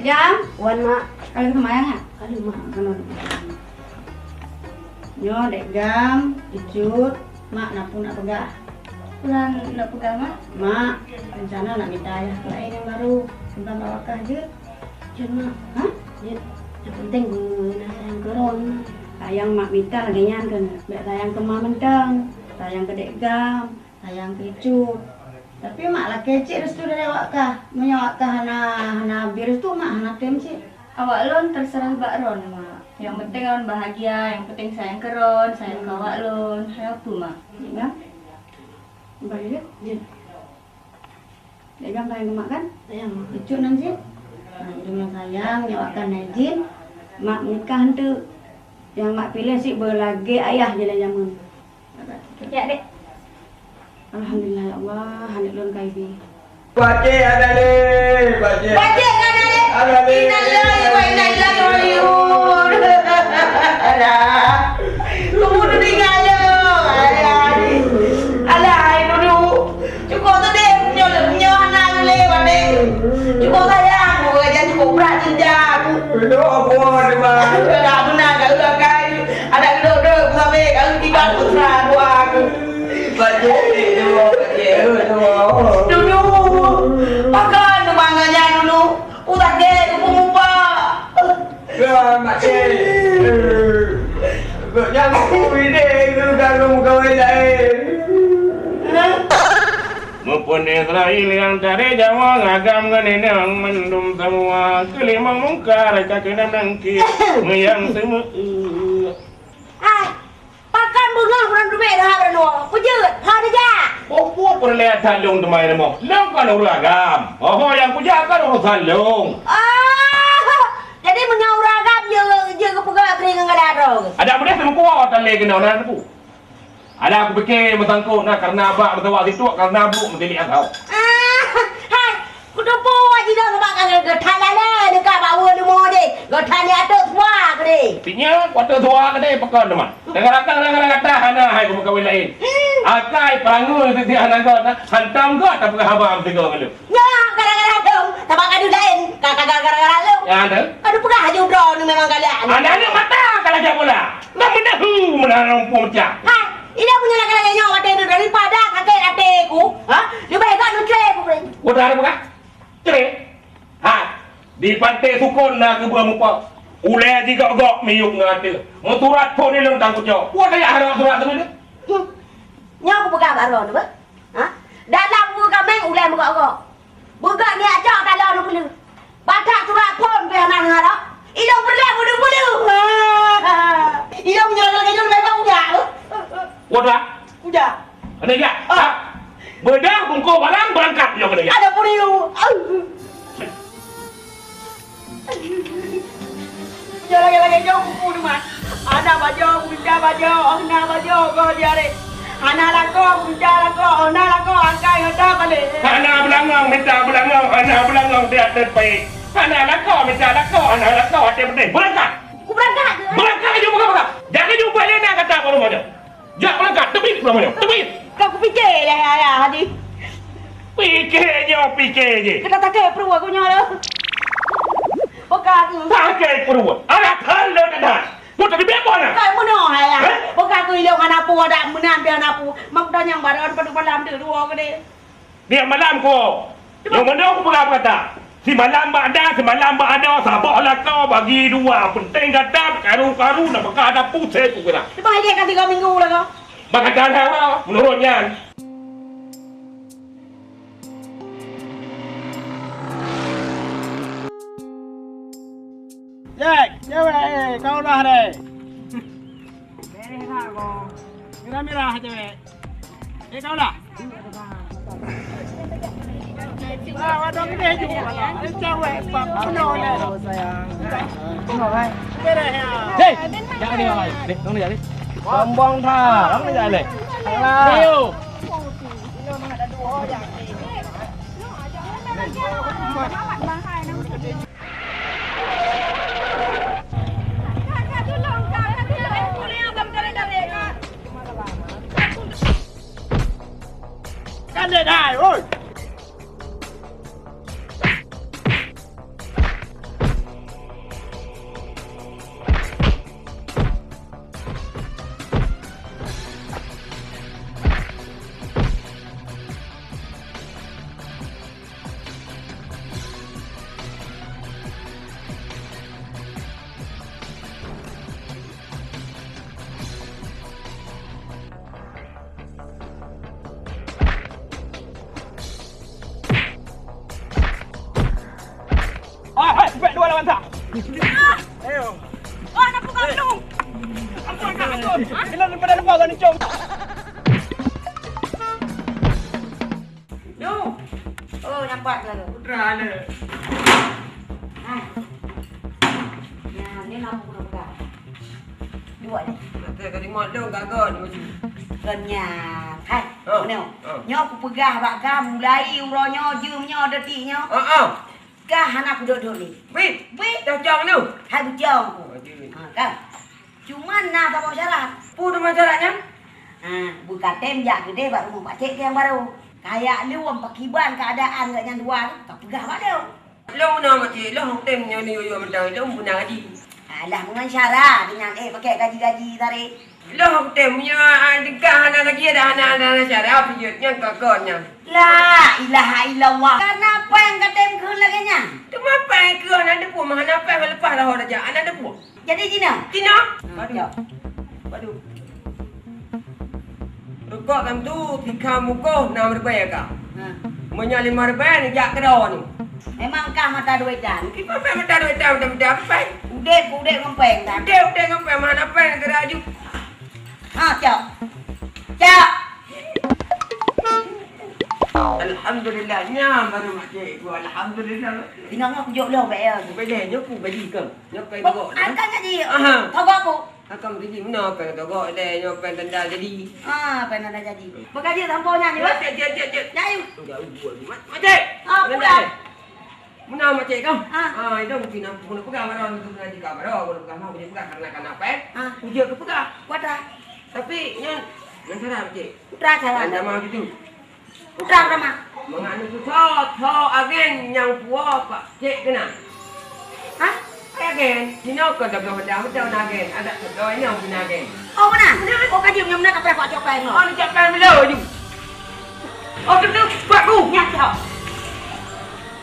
Gam, wan mak. Kalau sama ayang, ah? Aduh, mak, kalau nyoe dek gam, icut, mak na peue nak peugah. Peue nak peugah, mak? Mak, rencana nak mita ayah keu laén nyang baru. Simpan bak wakah jeuet. Jeuet, mak. Hah? Jeuet. Nyang penting beuna sayang keu droen. Sayang mak mita lagèe nyan keuh. Bèk sayang keu ma mantong. Sayang keu dek gam. Sayang keu icut. Tapi mak lakèe cit restu dari awak kah. Meunyoe awak kah hana, hana bi restu, mak hana tem cit. Awak lôn terserah bak droen, mak. Nyang penting droen bahagia, nyang penting sayang keu droen, sayang keu awak lôn. Hai apa, mak? Jeuet, gam? Bah, jeuet. Jeuet. Dek gam sayang keu mak kan? Sayang, mak. Icut nan cit. Nah, icut nan sayang, nyoe akan na jin. Mak menikah enteuk. Nyang mak piléh cit beulagèe ayah jih lé jameun. Ya, Dek. Alhamdulillah, ya Allah, aneuk lôn ka ibi. Pacé hana lé, pacé. Pacé hana lé. Hana lé. Innalillahi wa inna ilaihi raji'un. Alah. Kamu tu tinggal je. Alah. Alah, hai dulu. Cukup tu deh, nyoe, nyoe hana lé, Pak deh. Cukup sayang, bukan cukup berat jinjang. Betul, apa, Mak? Dah benar, kalau akai. Adak geudok-dok sampai kali tiga putra dua aku. Bajet, eh, dua, bajet, eh, dua. Dulu, pakai tu mangganya dulu. Utak dia tu pun lupa. Ya, mak cik. Kok nyang aku ide tu dalam kawin lain. Muphun Israel nyang dari Jawa ngagam ngon inong mandum semua. Keulima mungkar ka keunong nangkik meuyang seumeu. Hai, pakon beungoh ureueng teubiet dah ureueng nyoe? Peujeuet, ho neujak? Peue-peue peureulèe that lôn teuma rumoh. Lôn kon ureueng agam. Ho-ho nyang kujak kon urusan lôn. Oh, jadi meunyoe ureueng agam, jeuet, jeuet geupeugah keuneuk ngon gata droe. Adak meudeh teumeukuah tan lé keunoe na teupeu. Adak kupike meusangkot na kareuna bak meusawa situek kareuna buet meutilik asau. Ah, hai, Kuteupeu wajih dah sabab ka geutanyoe lé, neuka bak ueh leumo deh. Geutanyoe ateueh suwa keudeh. Pinya, ateueh suwa keudeh, pakon teuma. Gara-gara, gara-gara gata hana hai kumeukawen laén. Hmm. Akai peurangui sisi hana göt, hantom göt tapeugah haba meusigoe ngon lôn. Nyoe gara-gara dong, sabab ka deuh laén, ka, ka, ka, gara-gara lôn. Ya, ada. Ka deuh peugah aju droeneuh memang galak. Ada aneuk mata ka lagèe bola. Lam meudahu meunan rumpung pecah. Hai, ilèe meunyoe lagèe-lagèe nyoe watèe nyoe daripada sakét até ku, ha? Leubeh gak neucré ku, Pring. Ku dah peugah. Cre. Ha. Di Pantai Sukon na keubeue mupok. Ulèe jigok-gok miyup ngon até. Meusurat phôn ilôn tangkucok. Ku dah harap surat tu. Hmm. Nyoe kupeugah bak droeneuh, beuh. Ha? Dalam buku kaméng ulèe meugok-gok. Beugok ngiak cok taloe neupeuleuh. Batak surat phôn pih hana neuharap. Ilôn peureulèe meudeuh-meudeuh. Ilôn meunyoe lagèe nyoe memang ujak. Ujak? Ujak. Ada ujak? Ah. Beudôh bungkôh barang beurangkat nyoe keunoe. Ada puriu. Nyoe lagèe-lagèe nyoe kupu teuma. Hana bajoe, minta bajoe, hana bajoe, goh jari. Hana lakoe, minta lakoe, hana lakoe, angkai gata paleng. Hana beulangong, minta beulangong, hana beulangong, siat teupeu. Hana lakoe, minta lakoe, hana lakoe, até peutéh. Beurangkat! Kubeurangkat keuh. Beurangkat laju, beurangkat, beurangkat. Jangan jumpa lé na gata baru banyak. Jak beurangkat, teubiet uroe nyoe, teubiet! Ka kupike lé ayah tadi. Pike nyoe, pike jih. Keuneuk takée pruet ku nyoe lé. Peugah aku. Takée pruet. Alah, hana that. Peue teubiet buet na? Ka meunoe ayah. Hah? Peugah aku ilong hana peue, dak meunan pih hana peue. Mak tanyong baron padub malam tu dua gede. Tiep malam ku, nyang meunyoe kupeugah bak gata, simalam bak da, simalam bak adoe, saboh lakoe bagi dua. Peunteng gata karu-karu na peugah ada pusét ku kira. Lepas dia kan tiga minggu lakoe. Bak gata lah, menurut nyan. Jack, cewek, eh, kau lah deh. Mirah-mirah cewek. Eh, kau lah. Ah, waduh, gede juga lah. Eh, cewek, bang, penuh leh. Sayang. Beres ya. Hei, jangan dia, Bang. Dek, tunggu dia, Dek. Sombong dah. Kamu jangan deh. Alah. Ayo. Kan dia dah, oi. Mantap. Ayo. Wah, nak buka belum? Ampun, Kak, ampun. Bila daripada lepas kau ni, Cong. Duh. Oh, nampak lah tu. Putra ada. Ah. Ya, ni nak buka. Dua ni. Nanti kau tengok dong, gagal ni macam. Kenyang. Hai, oh, mana? Oh. Nyoe kupeugah bak kah, mulai uroe nyoe, jeuem nyoe, detik nyoe. Oh, oh. Kah hana kudok-dok lé. Bit. Bit. Cocok tu. Hai bucong ku. Oh, jeuet. Ha, kan? Cuman na saboh syarat. Peue teuma syarat nyan? Ha, beukatem jak keudeh bak rumoh pakcik nyang barô. Kayak lôn pakiban keuadaan gobnyan dua tu, kapeugah bak lôn. Lôn na pakcik, lôn tem nyoe ni yue-yue mantong, lôn beuna gaji. Alah, meungon syara dengan, eh, pakai gaji-gaji taré. Lôn tem nyoe, ah, deungon hana gaji dah hana, hana syara, pijeuet nyan kakon nyan. La ilaha illallah. Karena apa nyang katem kheun lagèe nyan? Teuma apa nyang keu hana deupue, mah hana apa nyang leupah lah ho raja, hana deupue. Jadi jinoe? Jinoe? Hmm, padu. Jok. Padu. Rukok tantu tiga mukoh enam ribèe ka. Hmm. Meunyoe lima ribèe neujak keudroe ni. Memang kah mata duit dan? Kiban mata duit dan, mata-mata apa? Udép, udép ngon péng dan? Udép, udép ngon péng, mana péng geura aju? Ha, cok. Cok. Alhamdulillah, nyan baru makcik ku. Alhamdulillah. Tinggal ngak kujok lom, Pak, ya. Boleh, nyoku gaji kau. Nyoku gaji kau. Akan gaji. Aha. Togok aku. Akan gaji mana apa yang togok deh, nyoku apa yang tanda jadi. Ah, apa yang tanda jadi. Bagaji sampo nyan, ya? Cek, cek, cek, cek. Jauh. Jauh buat. Mak-, makcik. Ah, pulang. Meunan makcik kah? Ah. Ah, itu mungkin aku kena pegang barang tu, kena jika barang, aku pegang mau, aku pegang karena kan apa, eh? Ah. Ujian aku pegang. Kuat dah. Tapi, nyan, nyan cara, makcik. Putra cara. Nama gitu. Putra nama. Menganu tu so, so agen nyang puo pakcik kena. Hah? Agen. Sino kau dah belum ada, macam mana agen? Ada tu, kau ini yang punya agen. Oh, mana? Oh, kaji punya mana kau pernah pakcik apa yang Oh, ni cakap belum, you. Oh, tu, tu, buat ku. Nyan, tau.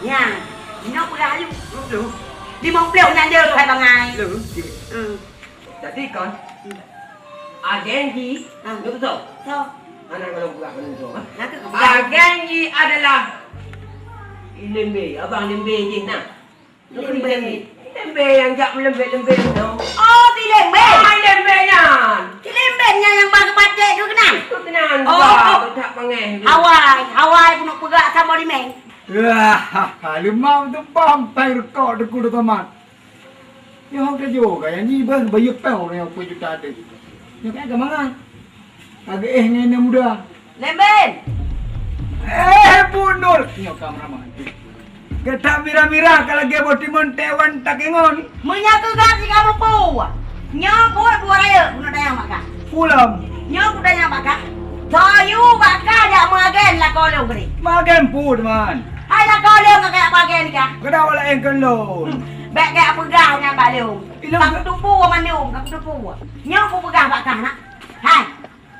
Nyan. Nyoe peugah aju. Lima puluh nyan je tu hai bangai. Lima puluh. Hmm. Jadi kan, agen jih, ha, betul? Betul. Anak kalau peugah kan tu, ha? Agen jih adalah Lembe, abang Lembe jih nah. Lembe. Lembe nyang jak meulembek-lembek tu. Oh, si Lembe. Ah, Lembe nyan. Si Lembe nyan nyang bak keupatek tu keunan? Tu keunan, oh, oh. Tak pangeh. Hawai, Hawai pun nak peugah sama di meng. Wah, leumah tu pam, pai rekod deku tu tomat. Nyoe hok teujok ka, nyang nyi bang bayeue péng ureueng nyang peuet juta teuh. Nyoe ka mangat. Agak eh ngai na muda. Lemben! Eh, Bu Nur! Nyoe ka meuraman. Gata mira-mira ka lagèe boh timun tewan takengon. Meunyoe keu gaki kamoe peue? Nyoe buet buet rayeuk keuneuk tanyong bak kah. Pulam. Nyoe kutanyong bak kah. Soe yue bak kah jak meuagen lakoe lôn keudeh? Meuagen peue, teuma? Hai lakoe lôn ka kajak meuagen kah? Keudeh awak laén keu lôn. Hmm. Bèk kajak peugah nyan bak lôn. Ilôn ka kuteupeu mandum, ka kuteupeu. Nyoe kupeugah bak kah na. Hai,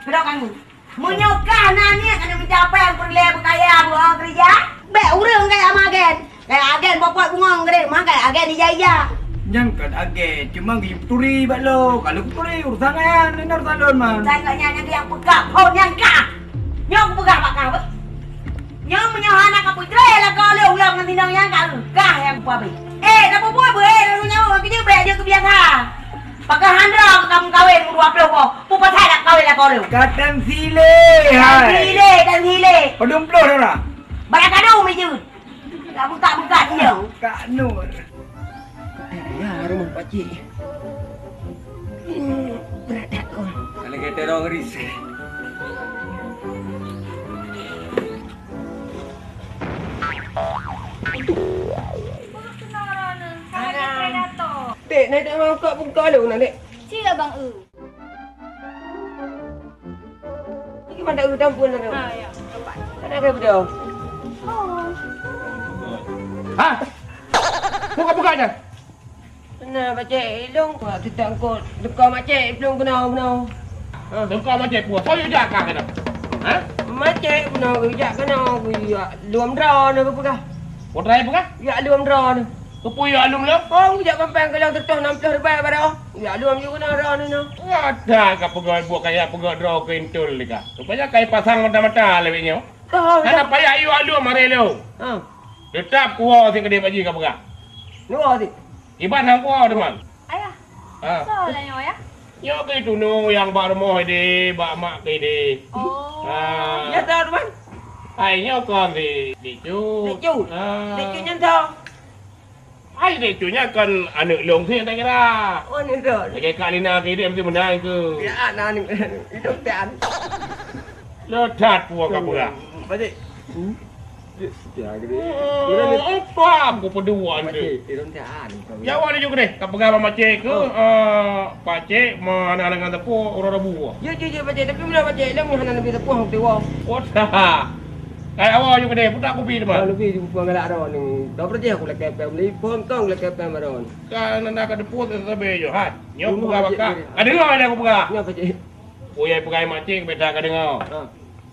keudok kami. Meunyoe kah na niet keuneuk mita péng peureulèe beukaya beuo keurija, bèk ureueng kajak meuagen. Kajak agen bopot bungong keudeh, meuagen agen ija-ija. Nyan kon agen, cuma geuyue peuturi bak lôn. Ka lôn peuturi, urusan nyan, nyan urusan lôn, man. Urusan gobnyan nyang geuyue peugah, phon nyan kah. Nyoe kupeugah bak kah, beuh. Nyoe meunyoe hana kapeutré lakoe lôn, ulôn ngon sinong nyan ka kah nyang kupeuabéh. Eh, tapeubuet beuh, eh, lôn nyoe, keujeuet bèk jeuet keubiasa. Pakon hana droe ka meukawen dua ploh boh, peue pasai dak kawen lakoe lôn? Ka tan silé, hai. Tan silé, tan silé. Padum ploh dah. Barang kadu mijeuet. Ka buka-buka dia. Kak Nur. Ya, rumah pakcik. Hmm, berat dak kon. Kalau kata orang risau. Dek, nak dek mangkok buka dulu nak, dek. Sila bang eu. Ini mantap eu tampun nak. Ha, ya. Nampak. Mana ada beda? Oh. Ha? Buka-buka je. Nah, pacék ilong kuat teutangkot. Teuka macék ilong keunoe-keunoe. Ha. Teuka macék puas. Soe jak ka keunoe? Ha? Macék keunoe jak keunoe jak lom droeneuh geupeugah. Peue droeneuh peugah? Jak lom droeneuh. Keupeue jak lom lom? Oh, jak gampang keunoe teutoh nam ploh ribèe baroe. Jak lom ju keunoe droeneuh nyoe. Ada ka peugah buet kaya peugah droe keu intul lika. Rupanya kai pasang mata-mata lewat nyoe. Hana payah jak lom hari lom. Ha. Teutap kuwoe sing keudeh Pak Ji ka peugah. Nyoe sih. Iban hang po, teuma. Ayah. Ha. Soe lah nyoe, Ayah? Nyoe keuh tunong nyang bak rumoh ideh, bak mak keuh ideh. Oh. Ha. Nyoe soe, teuma? Hai, nyoe kon si Dik Cut. Dik Cut? Ha. Dik Cut nyan soe? Hai, Dik Cut nyan kon aneuk lôn si, tak kira. Oh, aneuk lôn. Lagèe Kak Lina keuh ideh meusti meunan keuh. Ya, na aneuk. Idong tan. Le that peue ka peugah. Pakcik. Hmm? Dia setia ke dia? Hmm, apa aku peduan dia? Pakcik, dia rontak an. Ya, awak ni juga deh. Ka peugah bak pakcik ke, eh, pakcik mana dengan tepuk orang rabu. Ya, ya, ya, pakcik. Tapi mula pakcik, dah mula hana lebih tepuk, aku tewang. Oh, dah. Kayak awak juga deh, putar kopi tu, Mak. Kalau lebih di buku galak dah ni. Dah berarti aku lekep pem, lebih pom tong lekep pem dah ni. Kan anda ka tepuk, tapi je, hai. Nyob peugah pakcik. Ada lah aku peugah. Nyob pakcik. Oh, ya, peugah makcik, beda ka dengar. Ha.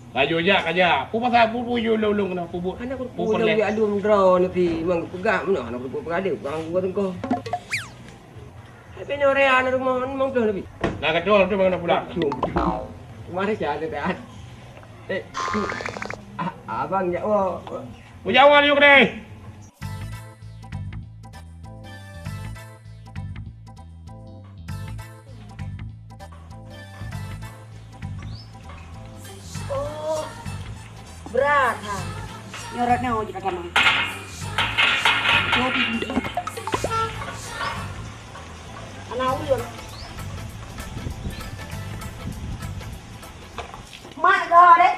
Laju jak ka jak. Peue pasal peue-peue yue lôn-lôn keunoe, peue buet? Hana peue-peue lôn jak lôn droeneuh pih, memang peugah meunoe, hana peue-peue peugah deh, peugah ngon teungku. Tapi nyoe raya na rumoh memang troh leubeh. Nah, keudroe tu memang na pulang. Mari cah ada dah. Eh, tu. Ah, abang jak woe. Peue jak woe laju keudeh. Oh, brat ha. Nyoe rot nyoe jeuet ka tamong. Nyoe tinggi. Ana ulôn. Mak kah deh?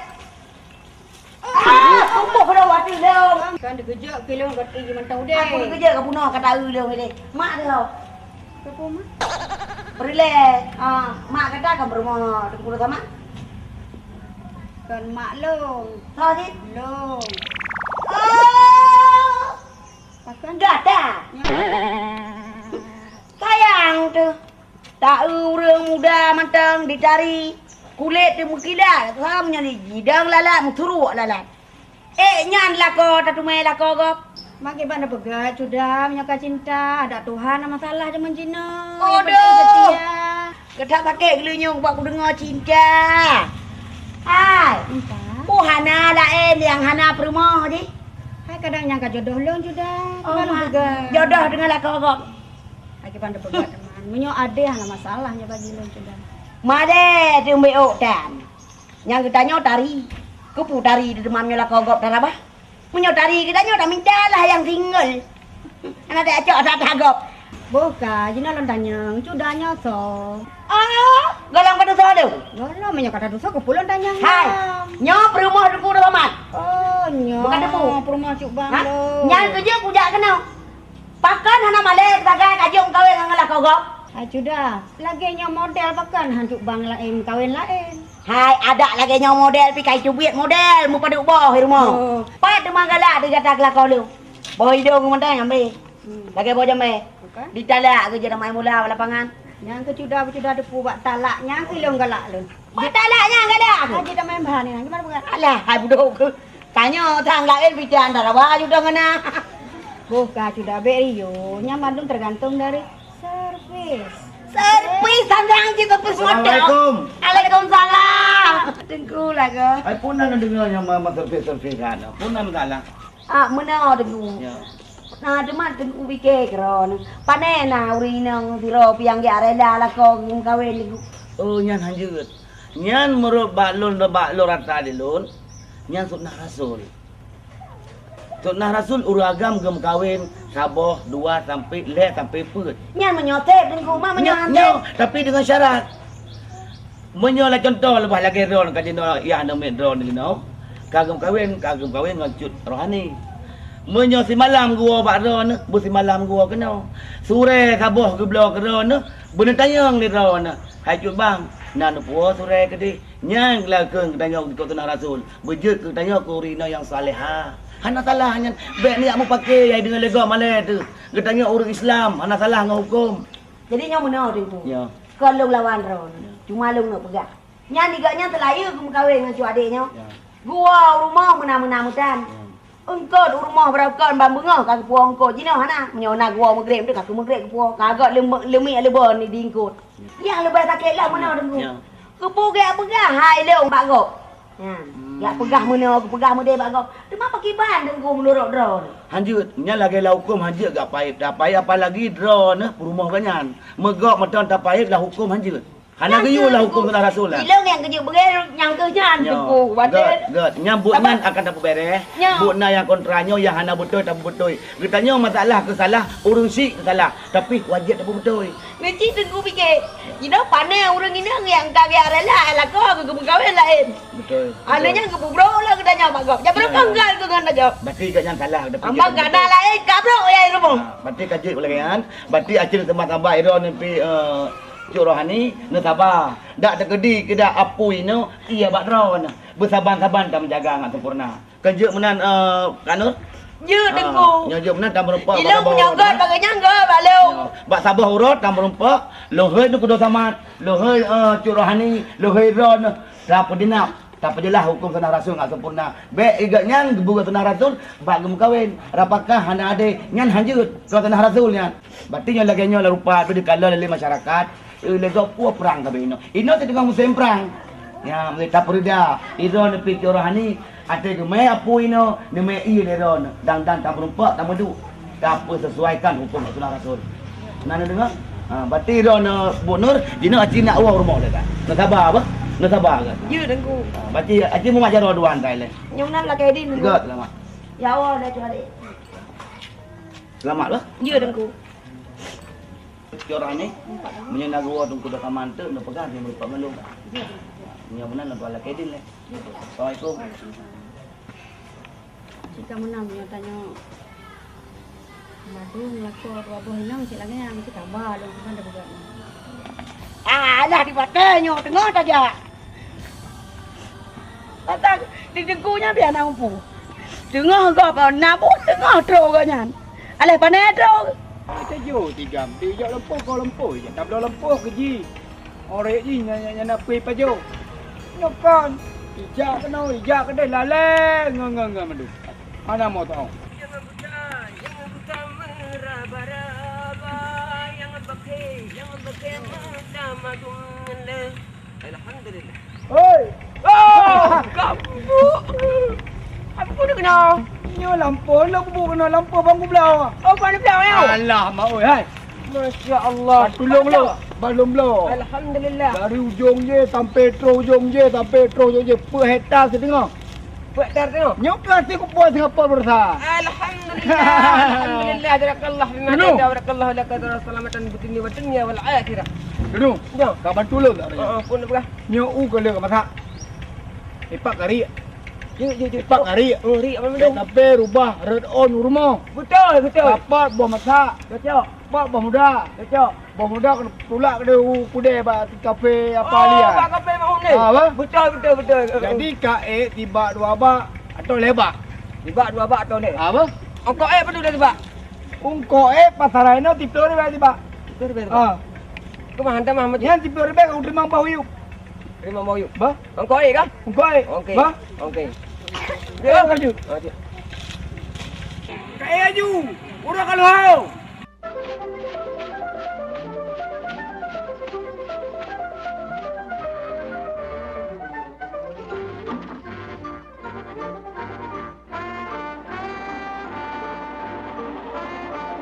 Ah, amboh dah watèe lom. Kan dikeujot keu lôn ka teuh mantong udeh. Aku dikeujot ka bunoe ka taeu lôn udeh. Mak teuh. Siapa mak? Berilek. Ah, mak kata ka berumoh Teungku Rosama. Kan mak lôn. Soe cit? Lôn. Oh. Pakon? Gata. Sayang teuh. Taeu ureueng muda mantong ditari, kulét teumeukilat, ha, meunyoe jidong lalat, meusurok lalat. Ék nyan lakoe tateumé lakoe gob. Mak kiban tapeugah, Cuda, meunyoe ka cinta, adak Tuhan na masalah jameun jinoe. Aduh! Nyang penting setia. Gata sakét geulinyueng bak kudeungoe cinta. Hai, Entah. Peue hana laén nyang hana peurumoh jih? Hai kadang nyang ka jodoh lôn, Cuda. Oh, kiban mak. Peugah. Jodoh deungon lakoe gob. Lagèe ban teupeugah teuma. Meunyoe adéh hana masalah nyoe bagi lôn, Cuda. Madé teumbéok tan. Nyang geutanyoe tari. Keupeue tari teuteumam nyoe lakoe gob tarabah? Meunyoe tari geutanyoe tamita lah nyang single. Hana tacok that-that gob. Boh ka, jinoe lôn tanyong, Cuda nyoe soe? Ah, golom padubsoe tu? Golom meunyoe ka tadubsoe keupeue lôn tanyong. Hai, nyoe peurumoh Teungku Rahmat. Oh, nyoe. Bukan Teungku. Peurumoh Cut Bang lôn. Nyan keujeuet kujak keunoe. Pakon hana malèe sagai kajeuet meukawen ngon lakoe gob? Hai Cuda, lagèe nyoe model pakon han Cut Bang laén meukawen laén? Hai, adak lagèe nyoe model pih kai teubiet model meupadub boh di rumoh. Oh. Pat teuma galak di gata keu lakoe lôn. Boh idong mantong ambé. Hmm. Lagèe boh jambé. Bukan? Ditalak keu jeuet main bola bak lapangan. Nyang keu Cuda, Cuda teupeue bak talak nyang keu lôn galak lôn. Bak talak nyang galak aku. Haji dah main bahan ni, gimana bukan? Alah, hai budok ke. Tanyoe sang laén pih antara baju dah ngena. Boh ka Cuda bèk riyo, nyan mandum teugantung dari servis. Servis, sang-sang cit servis motor. Assalamualaikum. Waalaikumsalam. Teungku lah ke? Hai, peue na neudeungoe nyang ma-, ma-, servis-servis kan? Peue na masalah? Ah, meunoe Teungku. Ya. Na teuma Teungku pike keudroe. Pané na ureueng inong sidroe piang jak rela lakoe geumeukawen Teungku. Oh, nyan han jeuet. Nyan meunurot bak lôn, bak lôn rasa di lôn, nyan sunnah Rasul. Sunnah Rasul ureueng agam geumeukawen saboh, dua, sampai lhèe, sampai peuet. Nyan meunyoe sép Teungku, ma meunyoe han sép. Nyoe, tapi deungon syarat. Meunyoe lah contoh leubeh lagèe droeneuh ka jinoe, yah aneuk miet droeneuh jinoe, ka geumeukawen, ka geumeukawen ngon cut rohani. Meunyoe simalam geuwoe bak droeneuh, beusimalam geuwoe keunoe. Surèe saboh geubloe keu droeneuh, beuneutanyong lé droeneuh, "Hai Cut Bang, na neupuwoe surèe keudeh?" Nyan lakèe geutanyoe dikeue tunak rasul, beujeuet keu geutanyoe keu ureueng inong nyang salehah. Hana salah nyan, bèk neujak meupaké nyang deungon lé gob malèe teuh. Geutanyoe ureueng Islam, hana salah ngon hukôm. Jadi nyoe meunoe Teungku. Ya. Kon lôn lawan droeneuh. Ya. Cuma lôn neuk peugah. Nyan di gobnyan teulayeue geumeukawen ngon cut adék nyoe. Ya. Geuwoe u rumoh meunan-meunan meutan. Ya. Eungkôt u rumoh barô kon ban beungoh ka geupuwoe eungkôt. Jinoe hana. Meunyoe na geuwoe meugreb, ka keu meugreb geupuwoe. Ka gèt leume-, leumiek leubon di eungkôt. Ya. Nyang leubeh sakét lom meunoe Teungku. Ya. Keupeue geupeugah hai lôn bak gob. Nyan. Hmm. Jak peugah meunoe, peugah meudeh bak gob. Teuma pakriban Teungku meunurot droeneuh? Hanjeuet, nyan lagèe lam hukôm hanjeuet geupaèt. Tapaèt apalagi droeneuh peurumoh geuh nyan. Meugöt mantong tapaèt lam hukôm hanjeuet. Hana geuyue lam hukôm sunah rasul lah. Ilôn nyang geujeuet beureh nyang keuh nyan, Teungku. Göt, göt. Nyan buet nyan akan tapeubeuréh. Buet na nyang kontra nyoe nyang hana beutôi tapeubeutôi. Geutanyoe masalah keu salah, ureueng syiek keu salah, tapi wajéb tapeubeutôi. Meusti Teungku pike, jinoe pane ureueng inong nyang ka geurela lakoe keu geumeukawen laén. Beutôi. Aneuk nyan geupeubrok lom geutanyoe bak gob. Jabrok kanggal keu ngon tanyoe. Berarti gobnyan salah. Ambang kana laén kabrok ya rumoh. Ha, berarti ka jeuet lagèe nyan. Berarti akhé teuma sabar droeneuh pih, eh, Cok Rohani, neusaba. Dak teukeudi keudak apui nyoe, iya bak droeneuh. Beusaban-saban tameujaga ngon sempurna. Keu jeuet meunan, eh, Kak Nur? Jeuet, Teungku. Nyoe jeuet meunan tameurumpok. Ilôn meunyoe göt bak geuh nyan göt bak lôn. Bak saboh uroe tameurumpok, lôn hôi Teungku Abdul Samad, lôn hôi, eh, Cok Rohani, lôn hôi droeneuh, tapeujeunap, tapeujeulah hukôm sunah rasul ngon sempurna. Bèk gobnyan geupeugöt sunah rasul bak geumeukawen. Rapakah hana adé, nyan hanjeuet sunah rasul nyan. Berarti nyoe lagèe nyoe lah rupa teuh dikalon lé masyarakat. Eh, lé gob peue prang sabe inoe. Inoe teuh teungoh musém prang. Nyan, meunyoe tapeureuda, droeneuh pih Cok Rohani, até geumè apui inoe, neumè ié lé droeneuh, dang-dang tameurumpok, tameuduek. Tapeusesuaikan hukôm sunah rasul. Na neudeungoe? Ha, berarti droeneuh Bu Nur, jinoe aci nak woe rumoh dah kan? Neusaba apa? Neusaba kan? Ya, Teungku. Ha, berarti aci mumat jaroe dua hantai lé. Nyang nan lakèe din, Teungku. Tiga, selamat. Ya Allah, dah cuba dek. Selamat bah. Ya, Teungku. Cok Rohani, meunyoe na geuwoe Teungku Abdul Samad, neupeugah di meureumpok ngon lôn. Nyoe meunan lôn tuan lakèe din lé. Assalamualaikum. Cit ka meunan meunyoe tanyoe madu meulakoe dua boh inong cit lagèe nyan, cit haba lôn meunan tapeugah. Ah, alah di batèe nyoe teungoh tajak. Masa di Teungku nyan pih hana muphom. Teungoh gob na buet teungoh trok gobnyan. Alah pane trok. Teujoh tigam, teujoh lumpoh, goh lumpoh, jak tabloe lumpoh keu jih. Orèk jih nyan, nyan, nyan apui pajoh. Nyoe kon, ijak keunoe, ijak keudeh, lalèe ngon, ngon, ngon mandum. Hana mo teuong. Alhamdulillah. Hoi! Ah, kampuk! Apa kena? Nyoe lampôh, lôn kubu kena lampôh bang kubloe. Oh, bang kubloe, ya? Alah, mak oi, hai. Masya Allah. Tulung lo, balum lo. Alhamdulillah. Dari ujong je sampai terus ujong je, sampai terus ujong je. Peuet hektar sideungoe. Peuet hektar tu? Nyoe ka si kupoh Singapura beurasa. Alhamdulillah. Alhamdulillah. Barakallah bima qada, barakallah laka selamatan bid dunya wad dunya wal akhirah. Dulu. Nyoe. Ka bantu lôn tak? Oh, oh, pun peugah. Nyoe u ka lheueh ka masak. Ipak kari. Jeuet, jeuet, jeuet. Ipak kari. Oh, ri apa mandum? Tapi rubah rot on rumoh. Betul, betul. Dapat boh masak. Cocok. Pak boh muda. Cocok. Boh muda kena tulak keudeh u keudeh bak kafe apa lian. Oh, bak kafe Mak Hum ni. Ha, apa? Betul, betul, betul. Jadi ka ék tibak dua bak atau lhèe bak? Tibak dua bak atau lhèe. Ha, apa? Ongkot ék padum dah tibak? Ongkot ék pasaran inoe tiga puluh ribu tibak. Tiga puluh ribu tibak. Ha. Keu mah hantam mah. Nyan tiga puluh ribu ka teurimong boh yub. Teurimong boh yub. Bah? Ongkot ék kah? Ongkot ék. Okey. Bah? Okey. Bah, lanjut. Okey. Ka ék laju. Urang ka lheueh.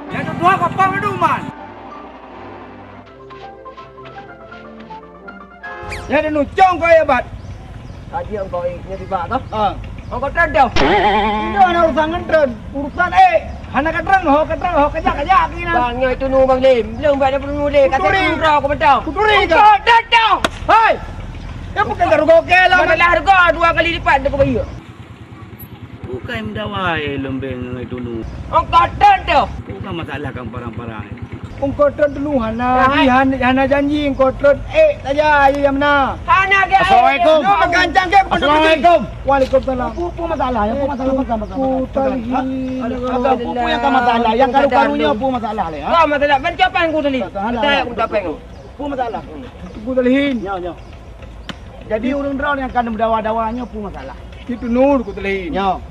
Nyang keudua kapang duman. Nyan di nucong kau ya, Bat. Haji ongkot ék nyoe tibak kah? Ha. Ongkot tren dah. Nyoe hana urusan ngon tren. Urusan ék. Hana ka tren, ho ka tren, ho ka jak, ka jak keunan. Bang, nyoe tunu Bang Lim. Belum buat apa tunu lé. Kata tunu roh aku betul. Kuturi ka. Ongkot tren dah. Hai. Ya bukan taruh gokel lah. Masalah harga dua kali lipat dah aku bayar. Bukai meudawai leumbeng ngon tunu. Ongkot tren tu. Bukan masalah kang parang-parang. Ongkot tren tunu hana, hana janji ongkot tren ék saja ayo nyang meunan. Hana ke. Assalamualaikum. Assalamualaikum. Waalaikumsalam. Apa masalah? Apa masalah? Apa masalah? Apa masalah? Apa masalah? Yang karu-karunya apa masalah lé? Ha? Apa masalah? Mencapai aku tadi. Saya aku mencapai aku. Apa masalah? Aku tadi. Ya, ya. Jadi ureueng droe nyang ka meudawa-dawa nyoe peue masalah? Itu nur ku teulihin. Nyoe.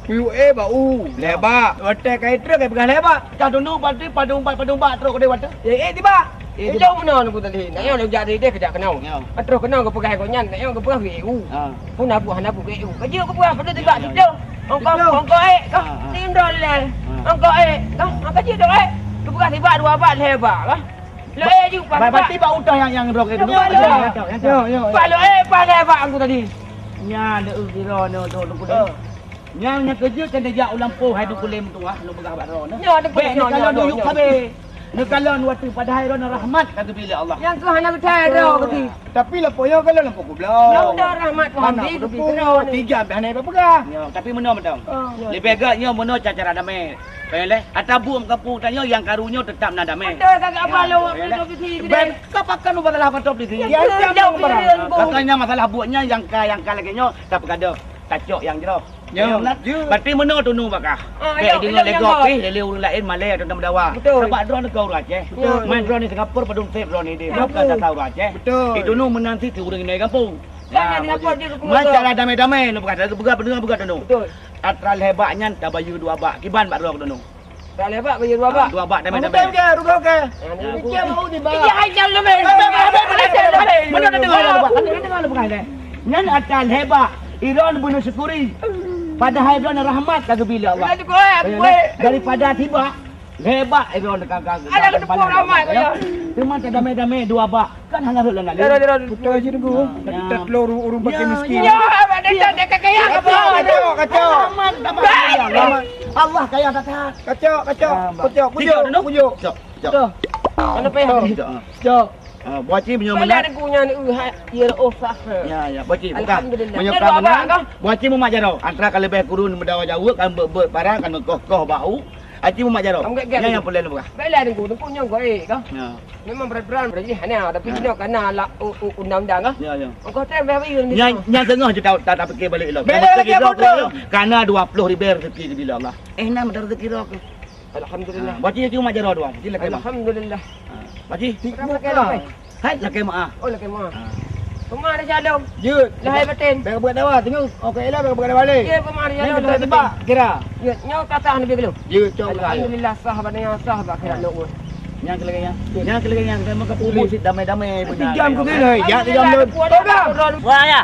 Kuyue bak u, lhèe bak. Watèe ka itrek ka peugah lhèe bak. Ka tunduk pati padum bak, padum bak trok keudeh watèe. Ya, eh, tiba. Eh, jauh meunoe Teungku Talin. Nak nyoe jak sideh keu jak keunoe. Ya. Troh keunoe geupeugah gobnyan, nak nyoe geupeugah geu U. Ha. Pun na buah na buah geu U. Ka jeuet geupeugah padub tibak siplôh. Ongkot, ongkot ék kah. Ha, ha. Limong lé. Ha. Ongkot ék kah. Ha, ka jeuet dok ék. Geupeugah tibak dua bak lhèe bak kah. Lhèe ju pas. Ba-, berarti bak utang nyang, nyang droe itu. Yo, yo. Yo, yo, yo. Bak lhèe bak lhèe bak Teungku Talin. Nyan deuh kira nyoe tu Teungku Talin. Ha. Nyang, nyang keujeuet kan jak u lampôh hai Teungku Talin meutuah, lôn peugah bak droeneuh. Nyoe, Teungku, bèk nyoe, neukalon nyoe, nyoe, yuk nyoe. Sabé. Neukalon watèe padahai droeneuh rahmat ka geubri lé Allah. Nyang keuh hana geuthai droe geuti. Tapi lampôh nyoe kalon lampôh kubloe. Nyoe udah rahmat Tuhan bri geuti droe. Tiga bèk hana peugah. Nyoe, tapi meunoe mantong. Oh. Leubeh gèt nyoe meunoe cara-cara damé. Payah lé, ata buet meukampung tanyoe nyang karu nyoe teutap na damé. Betul, kakak Abah lôn waktu itu di sini. Bèk, kau pakai masalah kantor polisi. Ya, ya, ya, ya. Makanya masalah buet nyan nyang ka, nyang ka lagèe nyoe, tapeugadôh, tacok nyang jroh. Ya, ya. Berarti meunoe tunu bak kah. Ah, bèk ya, deungö ya, legok ya. Pih lé ureueng laén malèe atau meudawa. Betul. Sabab droeneuh ka ureueng Aceh. Betul. Main droeneuh di Singapura padum sép droeneuh di. Betul. Bukan dasar ureueng Aceh. Betul. Itu nu meunan siti ureueng inong gampông. Kan di Singapura dia ke. Masalah damé-damé, lu peugah, peugah, peugah, peugah tunu. Betul. Atra lhèe bak nyan tabayeue dua bak. Kiban bak droe tunu. Atra lhèe bak bayeue dua bak. Ah, dua bak damé-damé. Betul ke? Betul ke? Iya, hai jam lebih. Mana dengar lu, Pak? Mana dengar lu, Pak? Nyan atra lhèe bak. Iron bunuh syukuri. Padahai iron rahmat ka geubri lé Allah. Betul, betul. Daripada tiba, lhèe bak iron ka, ka, ka, ada ketepuk rahmat, ya. Cuma tadamé-damé dua bak. Kan hana rhot lam lalu. Betul je Teungku. Kita telur ureueng pakai miskin. Ya, ada tak ada kaya apa? Kacau, kacau. Rahmat, rahmat. Allah kaya tata. Kacau, kacau. Kacau. Pujuk, pujuk. Cok, cok. Mana payah? Cok. Cok. Ah, buaci meunyoe meunan. Pada aku nyan, uh, ha, ya, oh, sah. Ya, ya, buaci, bukan. Alhamdulillah. Meunyoe ka meunan, buaci mumat jaroe. Antara ka leubeh kurun meudawa jaweueb, kan beuet-beuet barang, kan meukoh-koh bak u. Aci mumat jaroe. Nyan nyang peureulèe peugah. Baiklah, Teungku. Teungku nyoe goe, kah? Ya. Memang berat-berat, berarti hana, tapi nyoe kana la, u, u, undang-undang, kah? Ya, ya. Ongkos tem, berapa ya? Nyan, nyan teungoh je ta, ta, tapikir balik lom. Baiklah, lagi apa tu? Kana dua puluh ribu rezeki di Allah. Eh, na meudarah rezeki roh aku. Alhamdulillah. Ha, baca cuma jaroe dua. Cil lakèe meu'ah. Alhamdulillah. Ha, baca. Berapa lakèe, lakèe? Hai, lakèe meu'ah. Oh, lakèe meu'ah. Ha. Pemah ada shalom. Jeuet. Lahai batin. Bèk buet dawa, teungoh. Oke, ilah bèk buet dawa lé. Jeuet, pemah ada shalom. Nyan kita tibak, kira. Jeuet, nyoe ka sah Nabi belum? Jeuet, cok. Alhamdulillah, sah bak nyoe, sah bak kira lôn. Nyan keuleungan nyan. Nyan keuleungan nyan. Kita makan pupuk sit damai-damai. Tiga jam keuleungan, ya, tiga jam lôn. Wah, ya.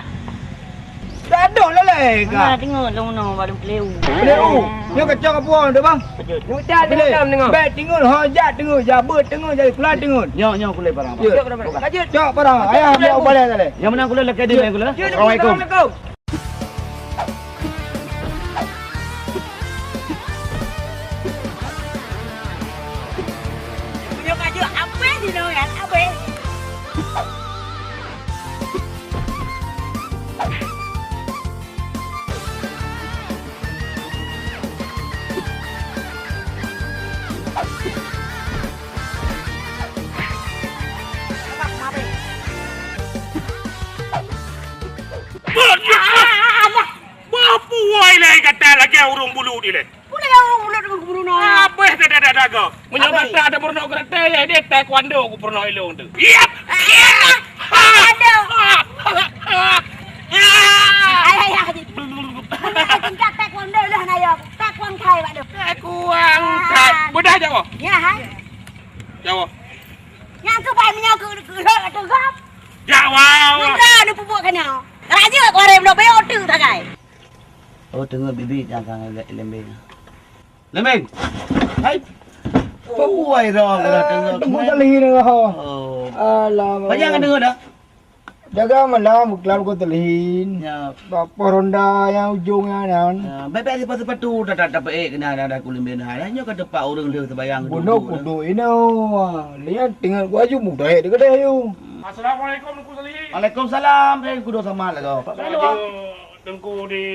Dah adoh lalai ka. Mana tengok lôn nyoe baru peleu. Peleu. Nyoe kacau ka puang tu, bang. Nyoe cak tengok dam tengok. Bèk tengok, ho jak tengok, jabeut tengok, jadi kula tengok. Nyoe, nyoe kulai barang, bang. Cok barang. Cok barang. Ayah, biar ubah lalai. Yang mana kulai lakèe dia, kulai? Assalamualaikum. Assalamualaikum. Punya baju apa di luar? Apa? Alah! Bapuai lé gata lagèe ureueng bulu dilèe. Pun lagèe ureueng bulu, ureueng bulu nyoe. Abéh gata dak daga. Meunyoe gata ada peurunoe gata, ya deh taekwondo ku peurunoe ilong tu. Iya. Iya. Aduh. Ayah, ayah, ayah. Pernah tingkat taekwondo lah na yo. Taekwondo kai bak tu. Taekwondo kai. Bedah Jawa. Ya, hai. Jawa. Nyang tu bai meunyoe ke, ke, ke, ke, ke. Jawa. Mantap, ni pupuk kena. Raja kau orang belum bayar tu sagai. Oh, tengok bibi jangan lembing. Lembing. Hai. Pembuai dah kalau tengok. Tengok dah lagi dah. Oh. Alamak. Banyak kan tengok dah? Jaga malam kelam kau terlihin. Ya. Bak pos ronda nyang ujong nyan, nyan. Ya, bèk-bèk sipatu-sipatu dah, dah, dah, eh, kena dah, dah kulim bina. Dah nyoe ka tempat ureueng lheueh sembahyang. Bunoe kudu inoe. Lian tinggal ku aju mudah deh keudeh aju. Assalamualaikum, Teungku Sali. Waalaikumsalam. Saya kudu sama lah kau. Pak Sali. Teungku di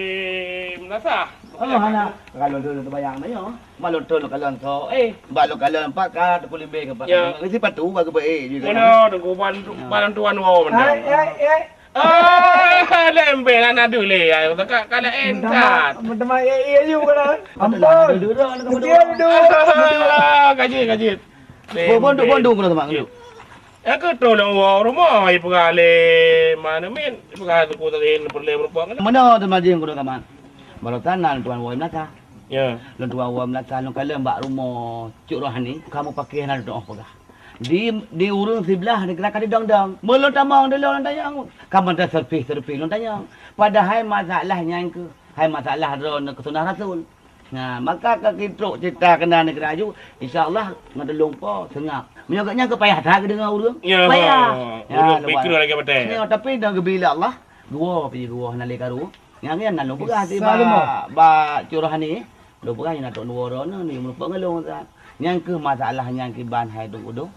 Meunasah. Oh, hana. Kalau tu sembahyang dah nyoe. Malu tu kalau so, eh, balu kalau empat ka, kulim bina empat. Ya. Isi patu bagi baik juga. Mana Teungku ban, ban tuan wow mana? Eh, eh, eh. Ah, lembek lah nak dulu ya. Kakak kalau entat. Minta maaf, minta maaf, eh, eh, you kalau. Ampun. Duduk, duduk. Duduk. Ah, kaji, kaji. Bo-, bondu, bondu kena semak dulu. Ya ke tolong wong rumah, ibu kali mana min, ibu kali ku tadi perlu merupakan. Mana tu majing kudu kaman? Baru tanah tuan wong Melaka. Ya. Lôn tuan wong Melaka, lôn kalon bak rumoh Cuk Rohani, kamu pakai hana doh peugah. Di, di ureuëng siblah neugara ka didong-dong. Meulôn tamong di lôn tanyong, ka mantong servis-servis lôn tanyong. Padahai masalah nyan keuh, hai masalah droeneuh keu sunah rasul. Nah, maka ka kitrok cerita keunan neugara ju, insya Allah ngon tulông Po seungab. Meunyoe gobnyan keu payah that geudeungoe ureuëng. Ya, payah. Ya, ureuëng luar pikir lagi batée. Ya, tapi dah geubi lé Allah, dua pih dua hana lé karu. Nyang nyan na lôn peugah di ba, ba Curo Hani. Lôn peugah nyan na tok dua droeneuh ni meureumpok ngon lôn kan. Nyang keuh masalah nyang kiban hai dong udong.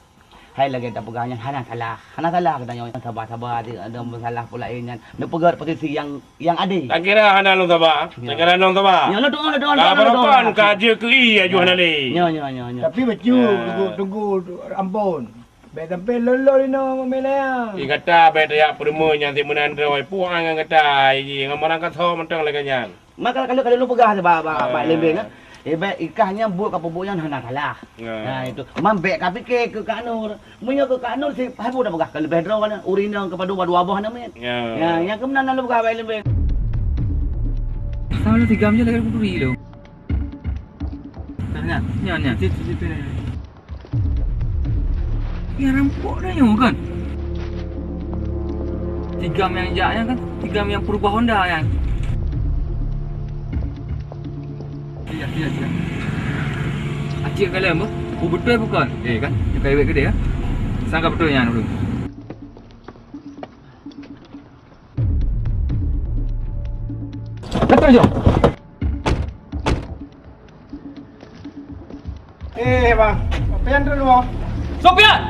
Hai lagée tapeugah nyan hana salah. Hana salah geutanyoe, saba-saba di ada masalah pula nyan. Neupeugah posisi yang, yang adé. Tak kira hana lôn saba. Ya. Tak kira lôn saba. Nyoe lôn tuan, lôn tuan, lôn tuan. Ka jeuet keu i aju hana lé. Nyoe, nyoe, nyoe, nyoe. Tapi bacut, teungku, teungku, ampôn. Bék sampai lôn-lôn inoe meumilaya. Ih, gata bék tajak peurumoh nyang simeunan droe, puang ngon gata, iji ngon barang kasoe mantong lagée nyan. Maka kalau, kalau lôn peugah bak, bak, bak Lembeng, eh, bék ikah nyan buet ka peubuet nyan hana salah. Nah, itu. Man bék ka pike keu Kak Nur. Meunyoe keu Kak Nur si hai buet peugah ka leubeh droe kan, ureuëng inong keu padub dua boh aneuk miet. Ya, nyang keunan lôn peugah bak Lembeng. Sama tiga jam lagi aku pergi tu. Nyan, nyan, nyan. Situ, situ, nyan. Nyang rampok dah nyoe kan? Tiga nyang jak nyan kan? Tiga nyang peurubah Honda nyan. Iya, iya, iya. Acik kalon apa? Oh, beutôi bukan? Eh, kan? Nyang kaiwet gede ya? Sangka beutôi nyan dulu. Betul je. Eh, bang. Sopian tu dulu. Sopian!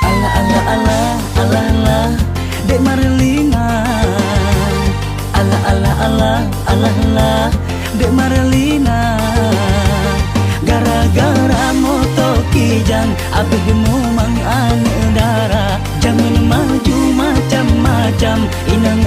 Alah, alah, alah, alah, alah, Dek Marlina. Alah, alah, alah, alah, alah, Dek Marlina. Gara-gara moto Kijang, abéh mumang aneuk dara. Jameun maju macam-macam, inong